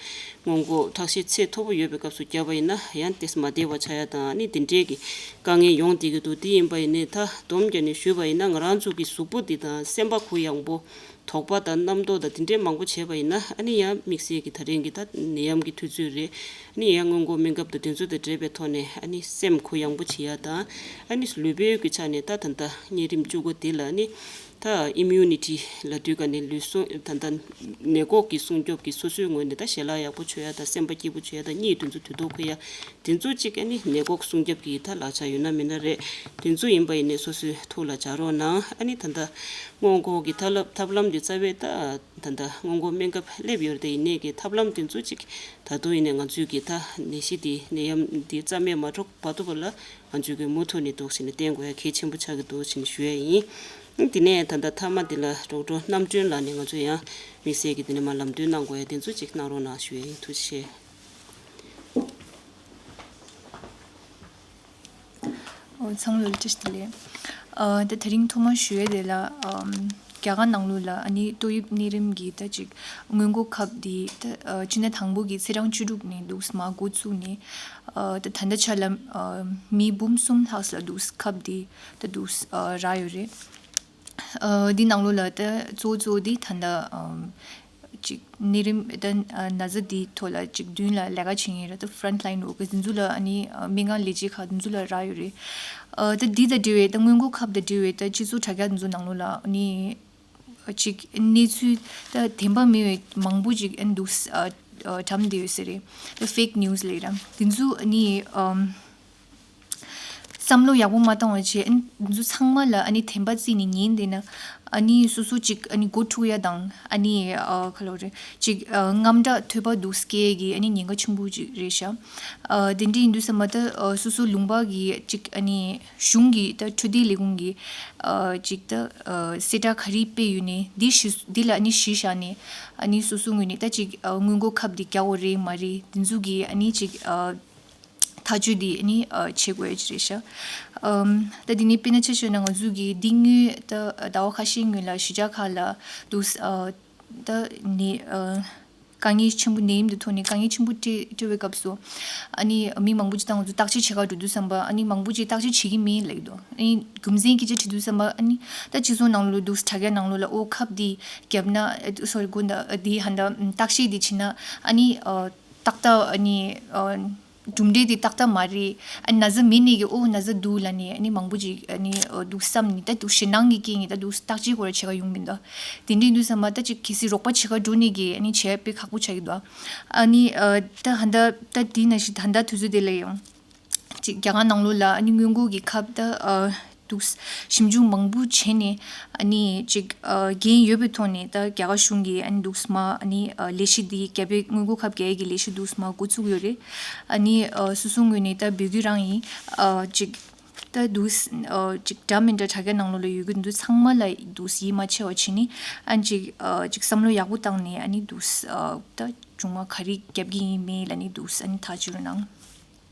སྔོན་འགོག་ཁྲག་ཤེད་ཚད་མཐོ་པོ་ཡོད་པའི་སྐབས་སུ་བརྒྱབ་པ་ཡིན་ན་ཡང་ཏོག་ཙམ་མ་བདེ་བ་ཆགས་ཡ་དང་། ཨ་ནི་དེ་འདྲའི་གི་དཀའ་ངལ་ཡོང་བསྡད་ཀྱི་འདུག་དེ་ཡིན་པ་ཡིན་ནའི་ད་སྡོམ་བརྒྱབ་ནས་ཞུས་པ་ཡིན་ན། ང་རང་ཚོ་གི་གཟུགས་པོ་འདི་དང་སེམས་པ་གུ་ཡངས་པོ། དོགས་པ་དང་རྣམ་རྟོག་དང་དེ་འདྲའི་མང་པོ་བྱས་པ་ཡིན་ན། ཨ་ནི་ཡང་དམིགས་བསལ་གྱི་ད་རིང་གི་ད་ནད་ཡམས་ཀྱི་དུས་ཚོད་རེད། ཨ་ནི་ཡང་སྔོན་འགོག་སྨན་ཁབ་དང་དེ་ཚོ་དང་འབྲེལ་བའི་ཐོག་ནས་ཨ་ནི་སེམས་གུ་ཡངས་པོ་བྱེད་ཡ་དང་། ཨ་ནི་ལུས་པོའི་གི་ཆ་ནས་ད་ད་ལྟ་གཉན་རིམས་བཅུ་དགུ་དེ་ལ་ནི་ད་ཨི་མིའུ་ནི་ཊི་ལབ་དུས་ག་ནས་ལུས་ཟུངས་ད་ལྟ་ནད་འགོག་གི་སྲུང་སྐྱོབ་ཀྱི་སོ་སོའི་ངོས་ནས་ད་ཞལ་ལག་ཡག་པོ་མཆོད་ཡ་དང་། སེམས་པ་སྐྱིད་པོ་བྱེད་ཡ་དང་། གཉིད་དུས་ཚོད་དུས་ཐོག་ཁུག་ཡ། དེ་ཚོ་གཅིག་ཨ་ནི་ནད་འགོག་སྲུང་སྐྱོབ་ཀྱི་ད་ལག་ཆ་ཡོད་ན་མེད་ན་རེད། དེ་ཚོ་ཡིན་པ་ཡིན་ནའི་སོ་སོའི་ཐུགས་ལ་འཇགས་རོགས་གནང་། ཨ་ནི་ད་ལྟ་སྔོན་འགོག་གི་ཐབས་ལམ་ཐབས་ལམ་འདི་རྩ་བའི་ད་ད་ལྟ་སྔོན་འགོག་སྨན་ཁབ་སླེབས་ཡོད་རེད། ཡིན་ནའི་གི་ཐབས་ལམ་དེ་ཚོ་གཅིག་ད་དུང་ཡིན་ནའི་ང་ཚོའི་གི་ད་ནད་གཞི་འདི་ནད་ཡམས་འདི་རྩ་མེད་མ་འགྲོ་བར་དུ་བ་ལ་ང་ཚོའི་གི་མུ་མཐུད་ནས་འདུག་ཟེར་ནས་བསྟེན་དགོས་ཡ་གལ་ཆེན་པོ་ཆགས་ཀྱི་འདུག་ཟེར་ནས་ཞུ་ཡ་ཡིན། དེ་ནས་ད་ལྟ་མཐའ་མ་འདི་ལ་ཌོག་ཊར་རྣམ་དཔྱོད་ལགས་ནས་ང་ཚོ་ཡང་དམིགས་བསལ་གྱི་དེ་ནས་མར་ལམ་སྟོན་གནང་དགོས་ཡ་དེ་ཚོ་གཅིག་གནང་རོགས་གནང་ཞུ་ཡ་ཡིན། ཐུགས་རྗེ་ཆེ། ཨོ། ཚང་མ་ལ་བཀྲ་ཤིས་བདེ་ལེགས། ཨ་ད་དེ་རིང་ཐོག་མར་ཞུ་ཡས་དེ་ལ། ཨམ། རྒྱ་གར་ནང་ལོགས་ལ་ཨ་ནི་ཏོག་དབྱིབས་གཉན་རིམས་ཀྱི་ད་ཅིག་སྔོན་འགོག་ཁབ་འདི་ད་ཨ་སྤྱི་ཟླ་དང་པོ་གི་ཚེས་གྲངས་བཅུ་དྲུག་ནས་འདུག་སེ་མར་འགོ་བཙུགས་ནས། ཨ་ད་ད་ལྟ་ཆ་ལ་ཨ་མི་འབུམ་གསུམ་ལྷག་ཙམ་ལ་འདུག་སེ་ཁབ་འདི་ད་འདུག་སེ་ཨ་རག་ཡོད་རེད། ཨ་འདི་ནང་ལོགས་ལ་ད་གཙོ་བོ་གཙོ་བོ་འདི་ད་ལྟ་ཨམ། ཅིག་གཉན་རིམས་ད་ན་ཚ་འདིའི་ཐོག་ལ་ཅིག་མདུན་ལ་ལས་ཀ་བྱེད་མཁན་རེད། ད་ཕ་རོན་ཊི་ལ་ཡིན་ཝོར་ཀར་འདི་ཚོ་ལ་ཨ་ནི་སྨན་ཁང་ལས་བྱེད་ཁག་འདི་ཚོ་ལ་རག་ཡོད་རེད། ཨ་ད་འདི་དང་འབྲེལ་བའི་ད་སྔོན་འགོག་ཁབ་དང་འབྲེལ་བའི་ད་སྤྱི་ཚོགས་དྲ་རྒྱ་འདི་ཚོ་ནང་ལོགས་ལ་ཨ་ནི་ཅིག་གནས་ཚུལ་ད་བདེན་པ་མིན་པའི་མང་པོ་ཅིག་ཨ་ནི་འདུག་ཨ་ཨ་བཀྲམ་བསྡད་ཡོད་ས་རེད། ད་ཕེག་ནིའུ་སི་ལབ་ཡ་ར་འདི་ཚོ་ཨ་ནི་ཨམ། བསམ་བློ་ཡག་པོ་མ་བཏང་བ་བྱས། ཨ་ནི་འདི་ཚོ་ཚང་མ་ལ་ཨ་ནི་བདེན་པ་བརྩིས་ནས་ཉན་བསྡད་ན། ཨ་ནི་སོ་སོ་ཅིག་ཨ་ནི་མགོ་འཁྲུག་ཡ་དང་། ཨ་ནི་ཨ་ག་ལབ་རེད། ཅིག་ཨ་དངངས་སྐྲག་ཐོལ་པ་འདུག་སེ་སྐྱེ་ཡ་གི་ཨ་ནི་ཉེན་ཁ་ཆེན་པོ་ཅིག་རེད་ཤག་ཨ་དེ་འདྲ་ཡིན་དུས་ཙམ་པ་ད་ཨ་སོ་སོ་ལུང་པ་གི་ཅིག་ཨ་ནི་གཞུང་གི་ད་འཕྲོད་བསྟེན་ལས་ཁུངས་ཀྱི་ཨ་ཅིག་ད་ཨ་གསལ་བསྒྲགས་ག་རེ་སྤེལ་ཡོད་ནའི་འདི་གཞི་འདི་ལ་ཨ་ནི་གཞི་བཞག་ནས། ཨ་ནི་སོ་སོ་ངོས་ནས་ད་ཅིག་ཨ་སྔོན་འགོག་ཁབ་འདི་རྒྱག་དགོས་རེད་མ་རེད། འདི་ཚོ་གི་ཨ་ནི་ཅིག་ཨ། ཐག་གཅོད་འདི་ནི་ཨ་བྱེད་དགོས་ཀྱི་རེད་ཤག་ཨམ། ད་འདི་ནི་དཔེར་ན་ཆ་བཞག་ན་ང་ཚོ་གི་འདི་སྔོན་ད་ཟླ་བ་ཁ་ཤས་སྔོན་ལ་གཞིས་ཆགས་ཁག་ལ་འདུག་ཨ་ད་ནི་ཨ་དཀའ་ངལ་ཆེན་པོ་ནད་ཡམས་འདི་ཐོག་ནས་དཀའ་ངལ་ཆེན་པོ་འཕྲད་འཕྲད་པའི་སྐབས་སུ། ཨ་ནི་མི་མང་པོ་ཅིག་དང་ང་ཚོ་བརྟག་དཔྱད་བྱེད་ག་འགྲོ་དུས་ཙམ་པ་ཨ་ནི་མང་པོ་ཅིག་བརྟག་དཔྱད་བྱེད་ཀྱི་མིན་ལབ་ཀྱི་འདུག་ཨ་ནི་རྒྱུ་མཚན་སྐད་ཆ་དྲིས་དུས་ཙམ་པ་ཨ་ནི་ད་སྤྱི་ཚོགས་ནང་ལོགས་འདུག་དྲ་རྒྱ་ནང་ལོགས་ལ་ཨོ་ཁབ་འདི་བརྒྱབ་ན་ཨ་སོ་རི་དགོངས་དག་འདི་ཧ་ད་བརྟག་དཔྱད་འདི་བྱེད་ན་ཨ་ནི་ཨ་ཏག་ཏག་ཨ་ནི་ཨ། གྲུབ་འབྲས་དེ་ཏག་ཏག་མ་རེད། ཨ་ན་ཚ་མེད་ནས་ཀྱི་ཨོ་ན་ཚ་འདུག་ལབ་ནས་ཨ་ནི་མང་པོ་ཅིག་ཨ་ནི་འདུག་བསམ་ནས་ད་འདུག་ཞེད་སྣང་གི་སྐྱེ་ངེས་ད་འདུག་བརྟག་དཔྱད་ཁོ་ར་བྱེད་ག་ཡོང་མི་འདུག་དེ་འདྲའི་འདུག་བསམ་པ་ད་ཅིག་གལ་སྲིད་རོགས་པ་བྱེད་ག་འགྲོ་ནས་ཀྱི་ཨ་ནི་བྱས་དཔེ་ཁག་པོ་ཆགས་ཀྱི་འདུག་ཨ་ནི་ད་ཧ་ད་ད་དེ་ན་ཞིག་ད་ད་དུས་ཚོད་དེ་ལ་ཡང་། ཅིག་རྒྱ་གར་ནང་ལོགས་ལ་ཨ་ནི་སྔོན་འགོག་གི་ཁབ་ད་ཨ་འདུག་ཞིབ་འཇུག་མང་པོ་བྱས་ནས་ཨ་ནི་ཅིག་ཨ་འགན་ཡོད་པའི་ཐོག་ནས་ད་རྒྱ་གར་གཞུང་གིས་ཨ་ནི་འདུག་མ་ཨ་ནི་ཨ་ལས་གཞི་འདི་རྒྱ་བོད་སྔོན་འགོག་ཁབ་རྒྱག་ཡས་ཀྱི་ལས་གཞི་འདུག་མ་འགོ་ཚུགས་ཡོད་རེད། ཨ་ནི་ཨ་སོ་སོའི་ངོས་ནས་ད་འབོད་སྐུལ་རང་ཡིན། ཨ་ཅིག་ད་འདུག་ཨ་ཅིག་འདྲ་མི་འདྲ་དྲ་རྒྱ་ནང་ལོགས་ལ་ཡོད་ཀྱི་འདུག་ཚང་མ་ལ་འདུག་ཡིད་མ་ཆེས་པ་བྱས་ནས་ཨ་ཅིག་ཨ་ཅིག་བསམ་བློ་ཡག་པོ་བཏང་ནས་ཨ་ནི་འདུག་ཨ་ད་བྱུང་བ་ག་རེ་རྒྱབ་ཀྱི་ཡིན་མིན་ལ་ནི་འདུག་ཨ་ནི་ཐག་གཅོད་རོགས་གནང་།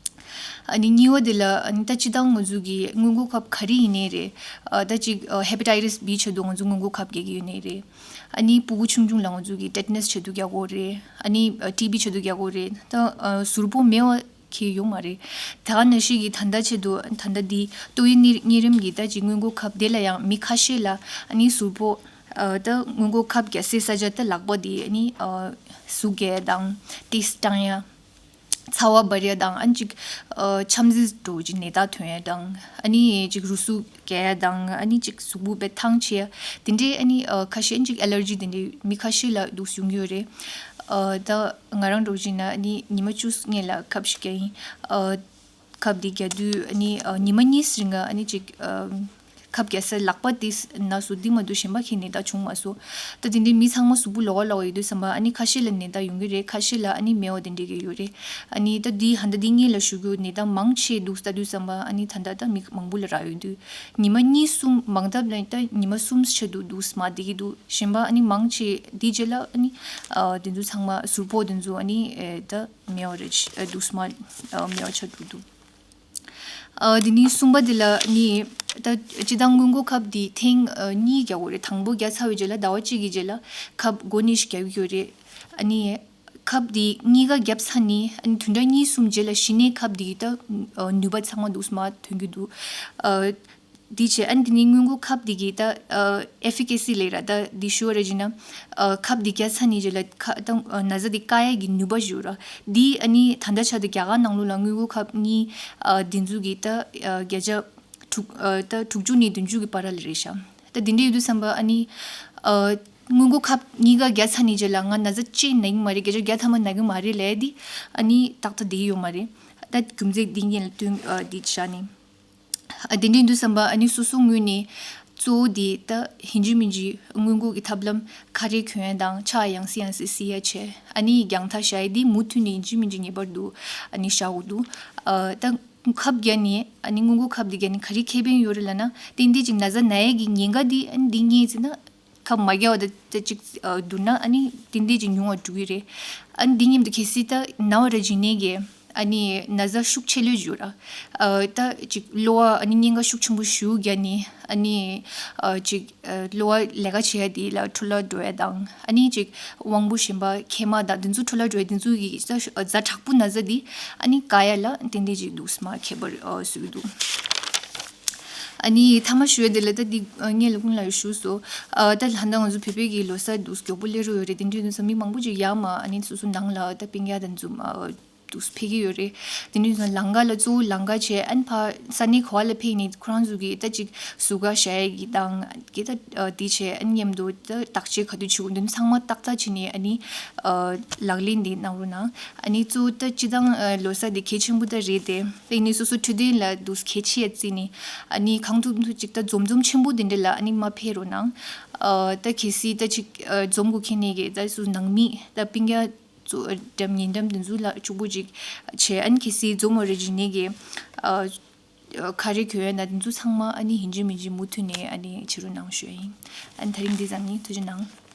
ཨ་ནི་གཉིས་པ་དེ་ལ་ཨ་ནི་ད་སྤྱི་བཏང་ང་ཚོ་གི་སྔོན་འགོག་ཁབ་ག་རེ་ཡིན་ནའི་རེད། ཨ་ད་ཅིག་ཨ་ཧེ་པ་ཊའི་ཊི་སི་བི་ཆེད་དུ་ང་ཚོ་སྔོན་འགོག་ཁབ་རྒྱག་གི་ཡོད་ནའི་རེད། ཨ་ནི་ཕྲུ་གུ་ཆུང་ཆུང་ལ་ང་ཚོ་གི་ཊེ་ཊ་ནས་ཆེད་དུ་རྒྱག་དགོས་རེད། ཨ་ནི་ཨ་ཊི་བི་ཆེད་དུ་རྒྱག་དགོས་རེད། ད་ཨ་ཟུར་ཕོག་མེད་པ་ཁེ་ཡོད་མ་རེད། ད་ག་ནང་བཞིན་གྱི་ད་ལྟ་ཆེད་དུ་ད་ལྟ་འདི་ཏོག་དབྱིབས་གཉན་རིམས་ཀྱི་ད་ཅིག་སྔོན་འགོག་ཁབ་དེ་ལ་ཡང་མི་ཁ་ཤས་ལ་ཨ་ནི་ཟུར་ཕོག་ཨ་ད་སྔོན་འགོག་ཁབ་རྒྱག་སའི་ས་ཆ་ད་ལག་པ་དེ་ཨ་ནི་ཨ་ཟུག་རྒྱག་ཡ་དང་ཏིས་བཏང་ཡ། ཚ་བ་འབར་ཡ་དང་ཨ་ནི་ཅིག་ཨ་ཆམ་ཟིལ་འདྲ་བོ་ཅིག་ནད་རྟགས་ཐོན་ཡ་དང་ཨ་ནི་ཅིག་རུས་ཟུག་རྒྱག་ཡ་དང་ཨ་ནི་ཅིག་གཟུགས་པོ་དཔེ་ཐང་ཆད་ཡ་དེ་འདྲའི་ཨ་ནི་ཨ་ཁ་ཤས་ཨ་ནི་ཅིག་ཨེ་ལར་ཇི་དེ་འདྲའི་མི་ཁ་ཤས་ལ་འདུག་ཡོང་གི་ཡོད་རེད། ཨ་ད་ང་རང་འདྲ་བོ་ཅིག་ན་ཨ་ནི་ཉི་མ་བཅུ་སྔོན་ལ་ཁབ་ཞིག་རྒྱག་ཡིན། ཨ་ཁབ་འདི་རྒྱག་དུས་ཨ་ནི་ཨ་ཉི་མ་གཉིས་རིང་ཨ་ནི་ཅིག་ཨ་ཁབ་རྒྱག་ས་ལག་པ་དེ་ན་སོ་འདི་མ་གཏོགས་གཞན་པ་ཁྱེར་ནས་ད་བྱུང་མ་སོང་། ད་དེ་འདྲའི་མི་ཚང་མ་གཟུགས་པོ་ལོགས་ཀ་ལོགས་ཀ་ཡོད་དུས་ཙམ་པ་ཨ་ནི་ཁ་ཤས་ལ་ནད་རྟགས་ཡོང་གི་རེད། ཁ་ཤས་ལ་ཨ་ནི་མེད་པ་དེ་འདྲའི་གི་ཡོད་རེད། ཨ་ནི་ད་འདི་ཧ་ད་འདི་སྔོན་ལ་ཞུ་རྒྱུ་ནད་རྟགས་མང་ཆེ་འདུག་ལྟ་དུས་ཙམ་པ་ཨ་ནི་ད་ལྟ་ད་མི་མང་པོ་ལ་རག་ཡོང་དུས་ཉི་མ་གཉིས་གསུམ་མང་ཐབས་ལ་ད་ཉི་མ་གསུམ་ཆེད་དུ་འདུག་མ་བསྡད་ཀྱི་འདུག་གཞན་པ་ཨ་ནི་མང་ཆེ་འདི་རྗེས་ལ་ཨ་ནི་ཨ་དེ་ཚོ་ཚང་མ་ཟུར་ཕོག་དེ་ཚོ་ཨ་ནི་ཨེ་ད་མེད་པ་རེད། ཨ་འདུག་མ་ཨ་མེད་པ་ཆགས་འགྲོ་འདུག་ཨ་དེ་ནས་གསུམ་པ་དེ་ལ་ནི་ད་སྤྱི་བཏང་སྔོན་འགོག་ཁབ་དེ་ཐེངས་ཨ་གཉིས་རྒྱག་དགོས་རེད། དང་པོ་རྒྱག་ཚར་བའི་རྗེས་ལ་ཟླ་བ་གཅིག་གི་རྗེས་ལ་ཁབ་མགོ་ནས་ཤིག་རྒྱག་གི་ཡོད་རེད། ཨ་ནི་ཁབ་དེ་གཉིས་ཀ་བརྒྱབ་ཚར་ནས་ཨ་ནི་བདུན་ཕྲག་གཉིས་གསུམ་རྗེས་ལ་གཞི་ནས་ཁབ་དེ་ད་ཨ་ནུས་པ་ཚང་མ་འདུག་མ་ཐོན་གྱི་འདུག་ཨ་དེ་བྱས་ཨ་ནི་དེ་ནས་སྔོན་འགོག་ཁབ་དེ་གི་ད་ཨ་ཨེ་ཕི་ཀེ་སི་ལབ་ར་ད་དེ་ཞུ་བ་ར་བྱས་ན་ཨ་ཁབ་དེ་བརྒྱབ་ཚར་ནས་རྗེས་ལ་ཁ་ད་ཨ་ན་ཚ་དེ་བཀག་ཡས་ཀྱི་ནུས་པ་ཞུ་ར་དེ་ཨ་ནི་ད་ལྟ་ཆ་དེ་རྒྱ་གར་ནང་ལོགས་ལ་སྔོན་འགོག་ཁབ་གཉིས་ཨ་དེ་ཚོ་གི་ད་ཨ་བརྒྱ་ཆ་དྲུག་ཨ་ད་དྲུག་ཅུ་ནས་བདུན་ཅུ་གི་བར་ལ་རེད་ཤག་ད་དེ་འདྲ་ཡོད་དུས་ཙམ་པ་ཨ་ནི་ཨ་སྔོན་འགོག་ཁབ་གཉིས་ཀ་བརྒྱབ་ཚར་ནས་རྗེས་ལ་ང་ན་ཚ་ཅིག་ན་གི་མ་རེད། བརྒྱ་ཆ་བརྒྱ་ཐམ་པ་ན་གི་མ་རེད་ལབ་ཡས་དེ་ཨ་ནི་ཏག་ཏག་བསྡད་ཡོད་མ་རེད། ད་རྒྱུ་མཚན་འདི་གཉིས་ལ་བསྟུན་ཨ་འདི་བྱས་ནས། ཨ་དེ་འདྲ་ཡིན་དུས་ཙམ་པ་ཨ་ནི་སོ་སོ་ངོས་ནས་གཙོ་བོ་དེ་ད་ཡིན་གཅིག་མིན་གཅིག་སྔོན་འགོག་གི་ཐབས་ལམ་ཁ་རས་གྱོན་ཡ་དང་ཕྱག་ཡང་སེ་ཡང་སེ་བསིལ་ཡ་བྱས། ཨ་ནི་རྒྱང་ཐག་བཞག་ཡ་དེ་མུ་མཐུད་ནས་ཡིན་གཅིག་མིན་གཅིག་ངེས་པར་དུ་ཨ་ནི་བཞག་དགོས་འདུག་ཨ་ད་ཁབ་བརྒྱབ་ནས་ཨ་ནི་སྔོན་འགོག་ཁབ་དེ་བརྒྱབ་ནས་ག་རེ་ཁེ་ཕན་ཡོད་རེད་ལབ་ན། ཏན་ཏན་ཅིག་ན་ཚ་ན་ཡ་གི་ཉེན་ཁ་དེ་ཨ་ནི་འདི་རྙེད་ཟིན་ན། ཁབ་མ་བརྒྱབ་པ་དང་ཅིག་ཨ་བསྡུར་ན་ཨ་ནི་ཏན་ཏན་ཅིག་ཉུང་བ་འགྲོ་གི་རེད། ཨ་ནི་འདི་མཉམ་དུ་གལ་སྲིད་ད་ན་བ་ར་བྱས་ནས་ཀྱི་ཨ་ནི་ན་ཚ་ཤུགས་ཆེ་ལོས་ཡོད་ར། ཨ་ད་ཅིག་གློ་བ་ཨ་ནི་གཉན་ཁ་ཤུགས་ཆེན་པོ་ཞེ་པོ་བརྒྱབ་ནས་ཨ་ནི་ཨ་ཅིག་ཨ་གློ་བ་ལས་ཀ་བྱེད་ཡ་དེ་ལ་འཕྲོ་བརླག་འགྲོ་ཡ་དང་ཨ་ནི་ཅིག་དབང་པོ་གཞན་པ་མཁལ་མ་དང་དེ་ཚོ་འཕྲོ་བརླག་འགྲོ་ཡ་དེ་ཚོ་གི་ཛ་ཛ་དྲག་པོ་ན་ཚ་དེ་ཨ་ནི་བཀག་ཡ་ལ་ཏན་ཏན་ཅིག་འདུག་སེ་མ་ཁྱད་པར་ཨ་བཟོ་གི་འདུག་ཨ་ནི་ཐ་མ་ཞུ་ཡ་དེ་ལ་ད་འདི་ཨ་སྔོན་ལ་ཀུན་ལ་ཞུས་སོང་། ཨ་ད་ལྷ་ད་ང་ཚོ་བོད་པའི་གི་ལོ་གསར་འདུག་མགྱོགས་པོ་སླེབས་རོགས་ཡོད་རེད། དེ་འདྲའི་དུས་ཚོད་མི་མང་པོ་ཅིག་ཡར་མར་ཨ་ནི་སོ་སོ་ནང་ལ་ད་སྤུན་ཀྱག་དང་འཛོམས་ཨ་འདུག་སེ་ཕེབས་ཀྱི་ཡོད་རེད། དེ་འདྲའི་དུས་ཚོད་ལམ་ཁ་ལ་གཙོ་བོ་ལམ་ཁ་བྱས་ཨ་ནི་ཕར་ས་གནས་ག་པ་ལ་ཕེབས་ནས་ཁོ་རང་ཚོ་གི་ད་ཅིག་ཟུར་བཀག་བཞག་ཡ་གི་དང་གི་ད་ཨ་དེ་བྱས་ཨ་ནི་མཉམ་དུ་ད་བརྟག་དཔྱད་ག་དུས་བྱེད་དགོས་འདུག་ཚང་མ་ཏག་ཏག་བྱས་ནས་ཨ་ནི་ཨ་ལག་ལེན་དེ་གནང་རོགས་གནང་། ཨ་ནི་གཙོ་བོ་ད་སྤྱི་བཏང་ཨ་ལོ་གསར་དེ་གལ་ཆེན་པོ་ད་རེད་དེ། དེ་ནས་སོ་སོ་འཕྲོད་བསྟེན་ལ་འདུག་གལ་ཆེ་ཡ་བརྩིས་ནས་ཨ་ནི་གང་ཐུབ་ཐུབ་ཅིག་ད་འཛོམས་འཛོམས་ཆེན་པོ་དེ་འདྲ་ལ་ཨ་ནི་མ་ཕེབས་རོགས་གནང་། ཨ་ད་གལ་སྲིད་ད་ཅིག་ཨ་འཛོམས་དགོས་མཁན་ནས་ཀྱི་ད་སོ་ནང་མི་ད་སྤུན་ཀྱག་གཙོ་འགྲམ་ཉེ་འགྲམ་དེ་ཚོ་ལ་གཅིག་པོ་ཅིག་བྱས་ཨ་ནི་གལ་སྲིད་འཛོམས་པ་རེ་བྱས་ནས་ཀྱི་ཨ་ཁ་རས་གྱོན་ཡ་ན་དེ་ཚོ་ཚང་མ་ཨ་ནི་ཡིན་གཅིག་མིན་གཅིག་མུ་མཐུད་ནས་ཨ་ནི་བྱེད་རོགས་གནང་ཞུ་ཡ་ཡིན། ཨ་ནི་དེ་རིང་འདི་ཙམ་ཡིན། ཐུགས་རྗེ་གནང་།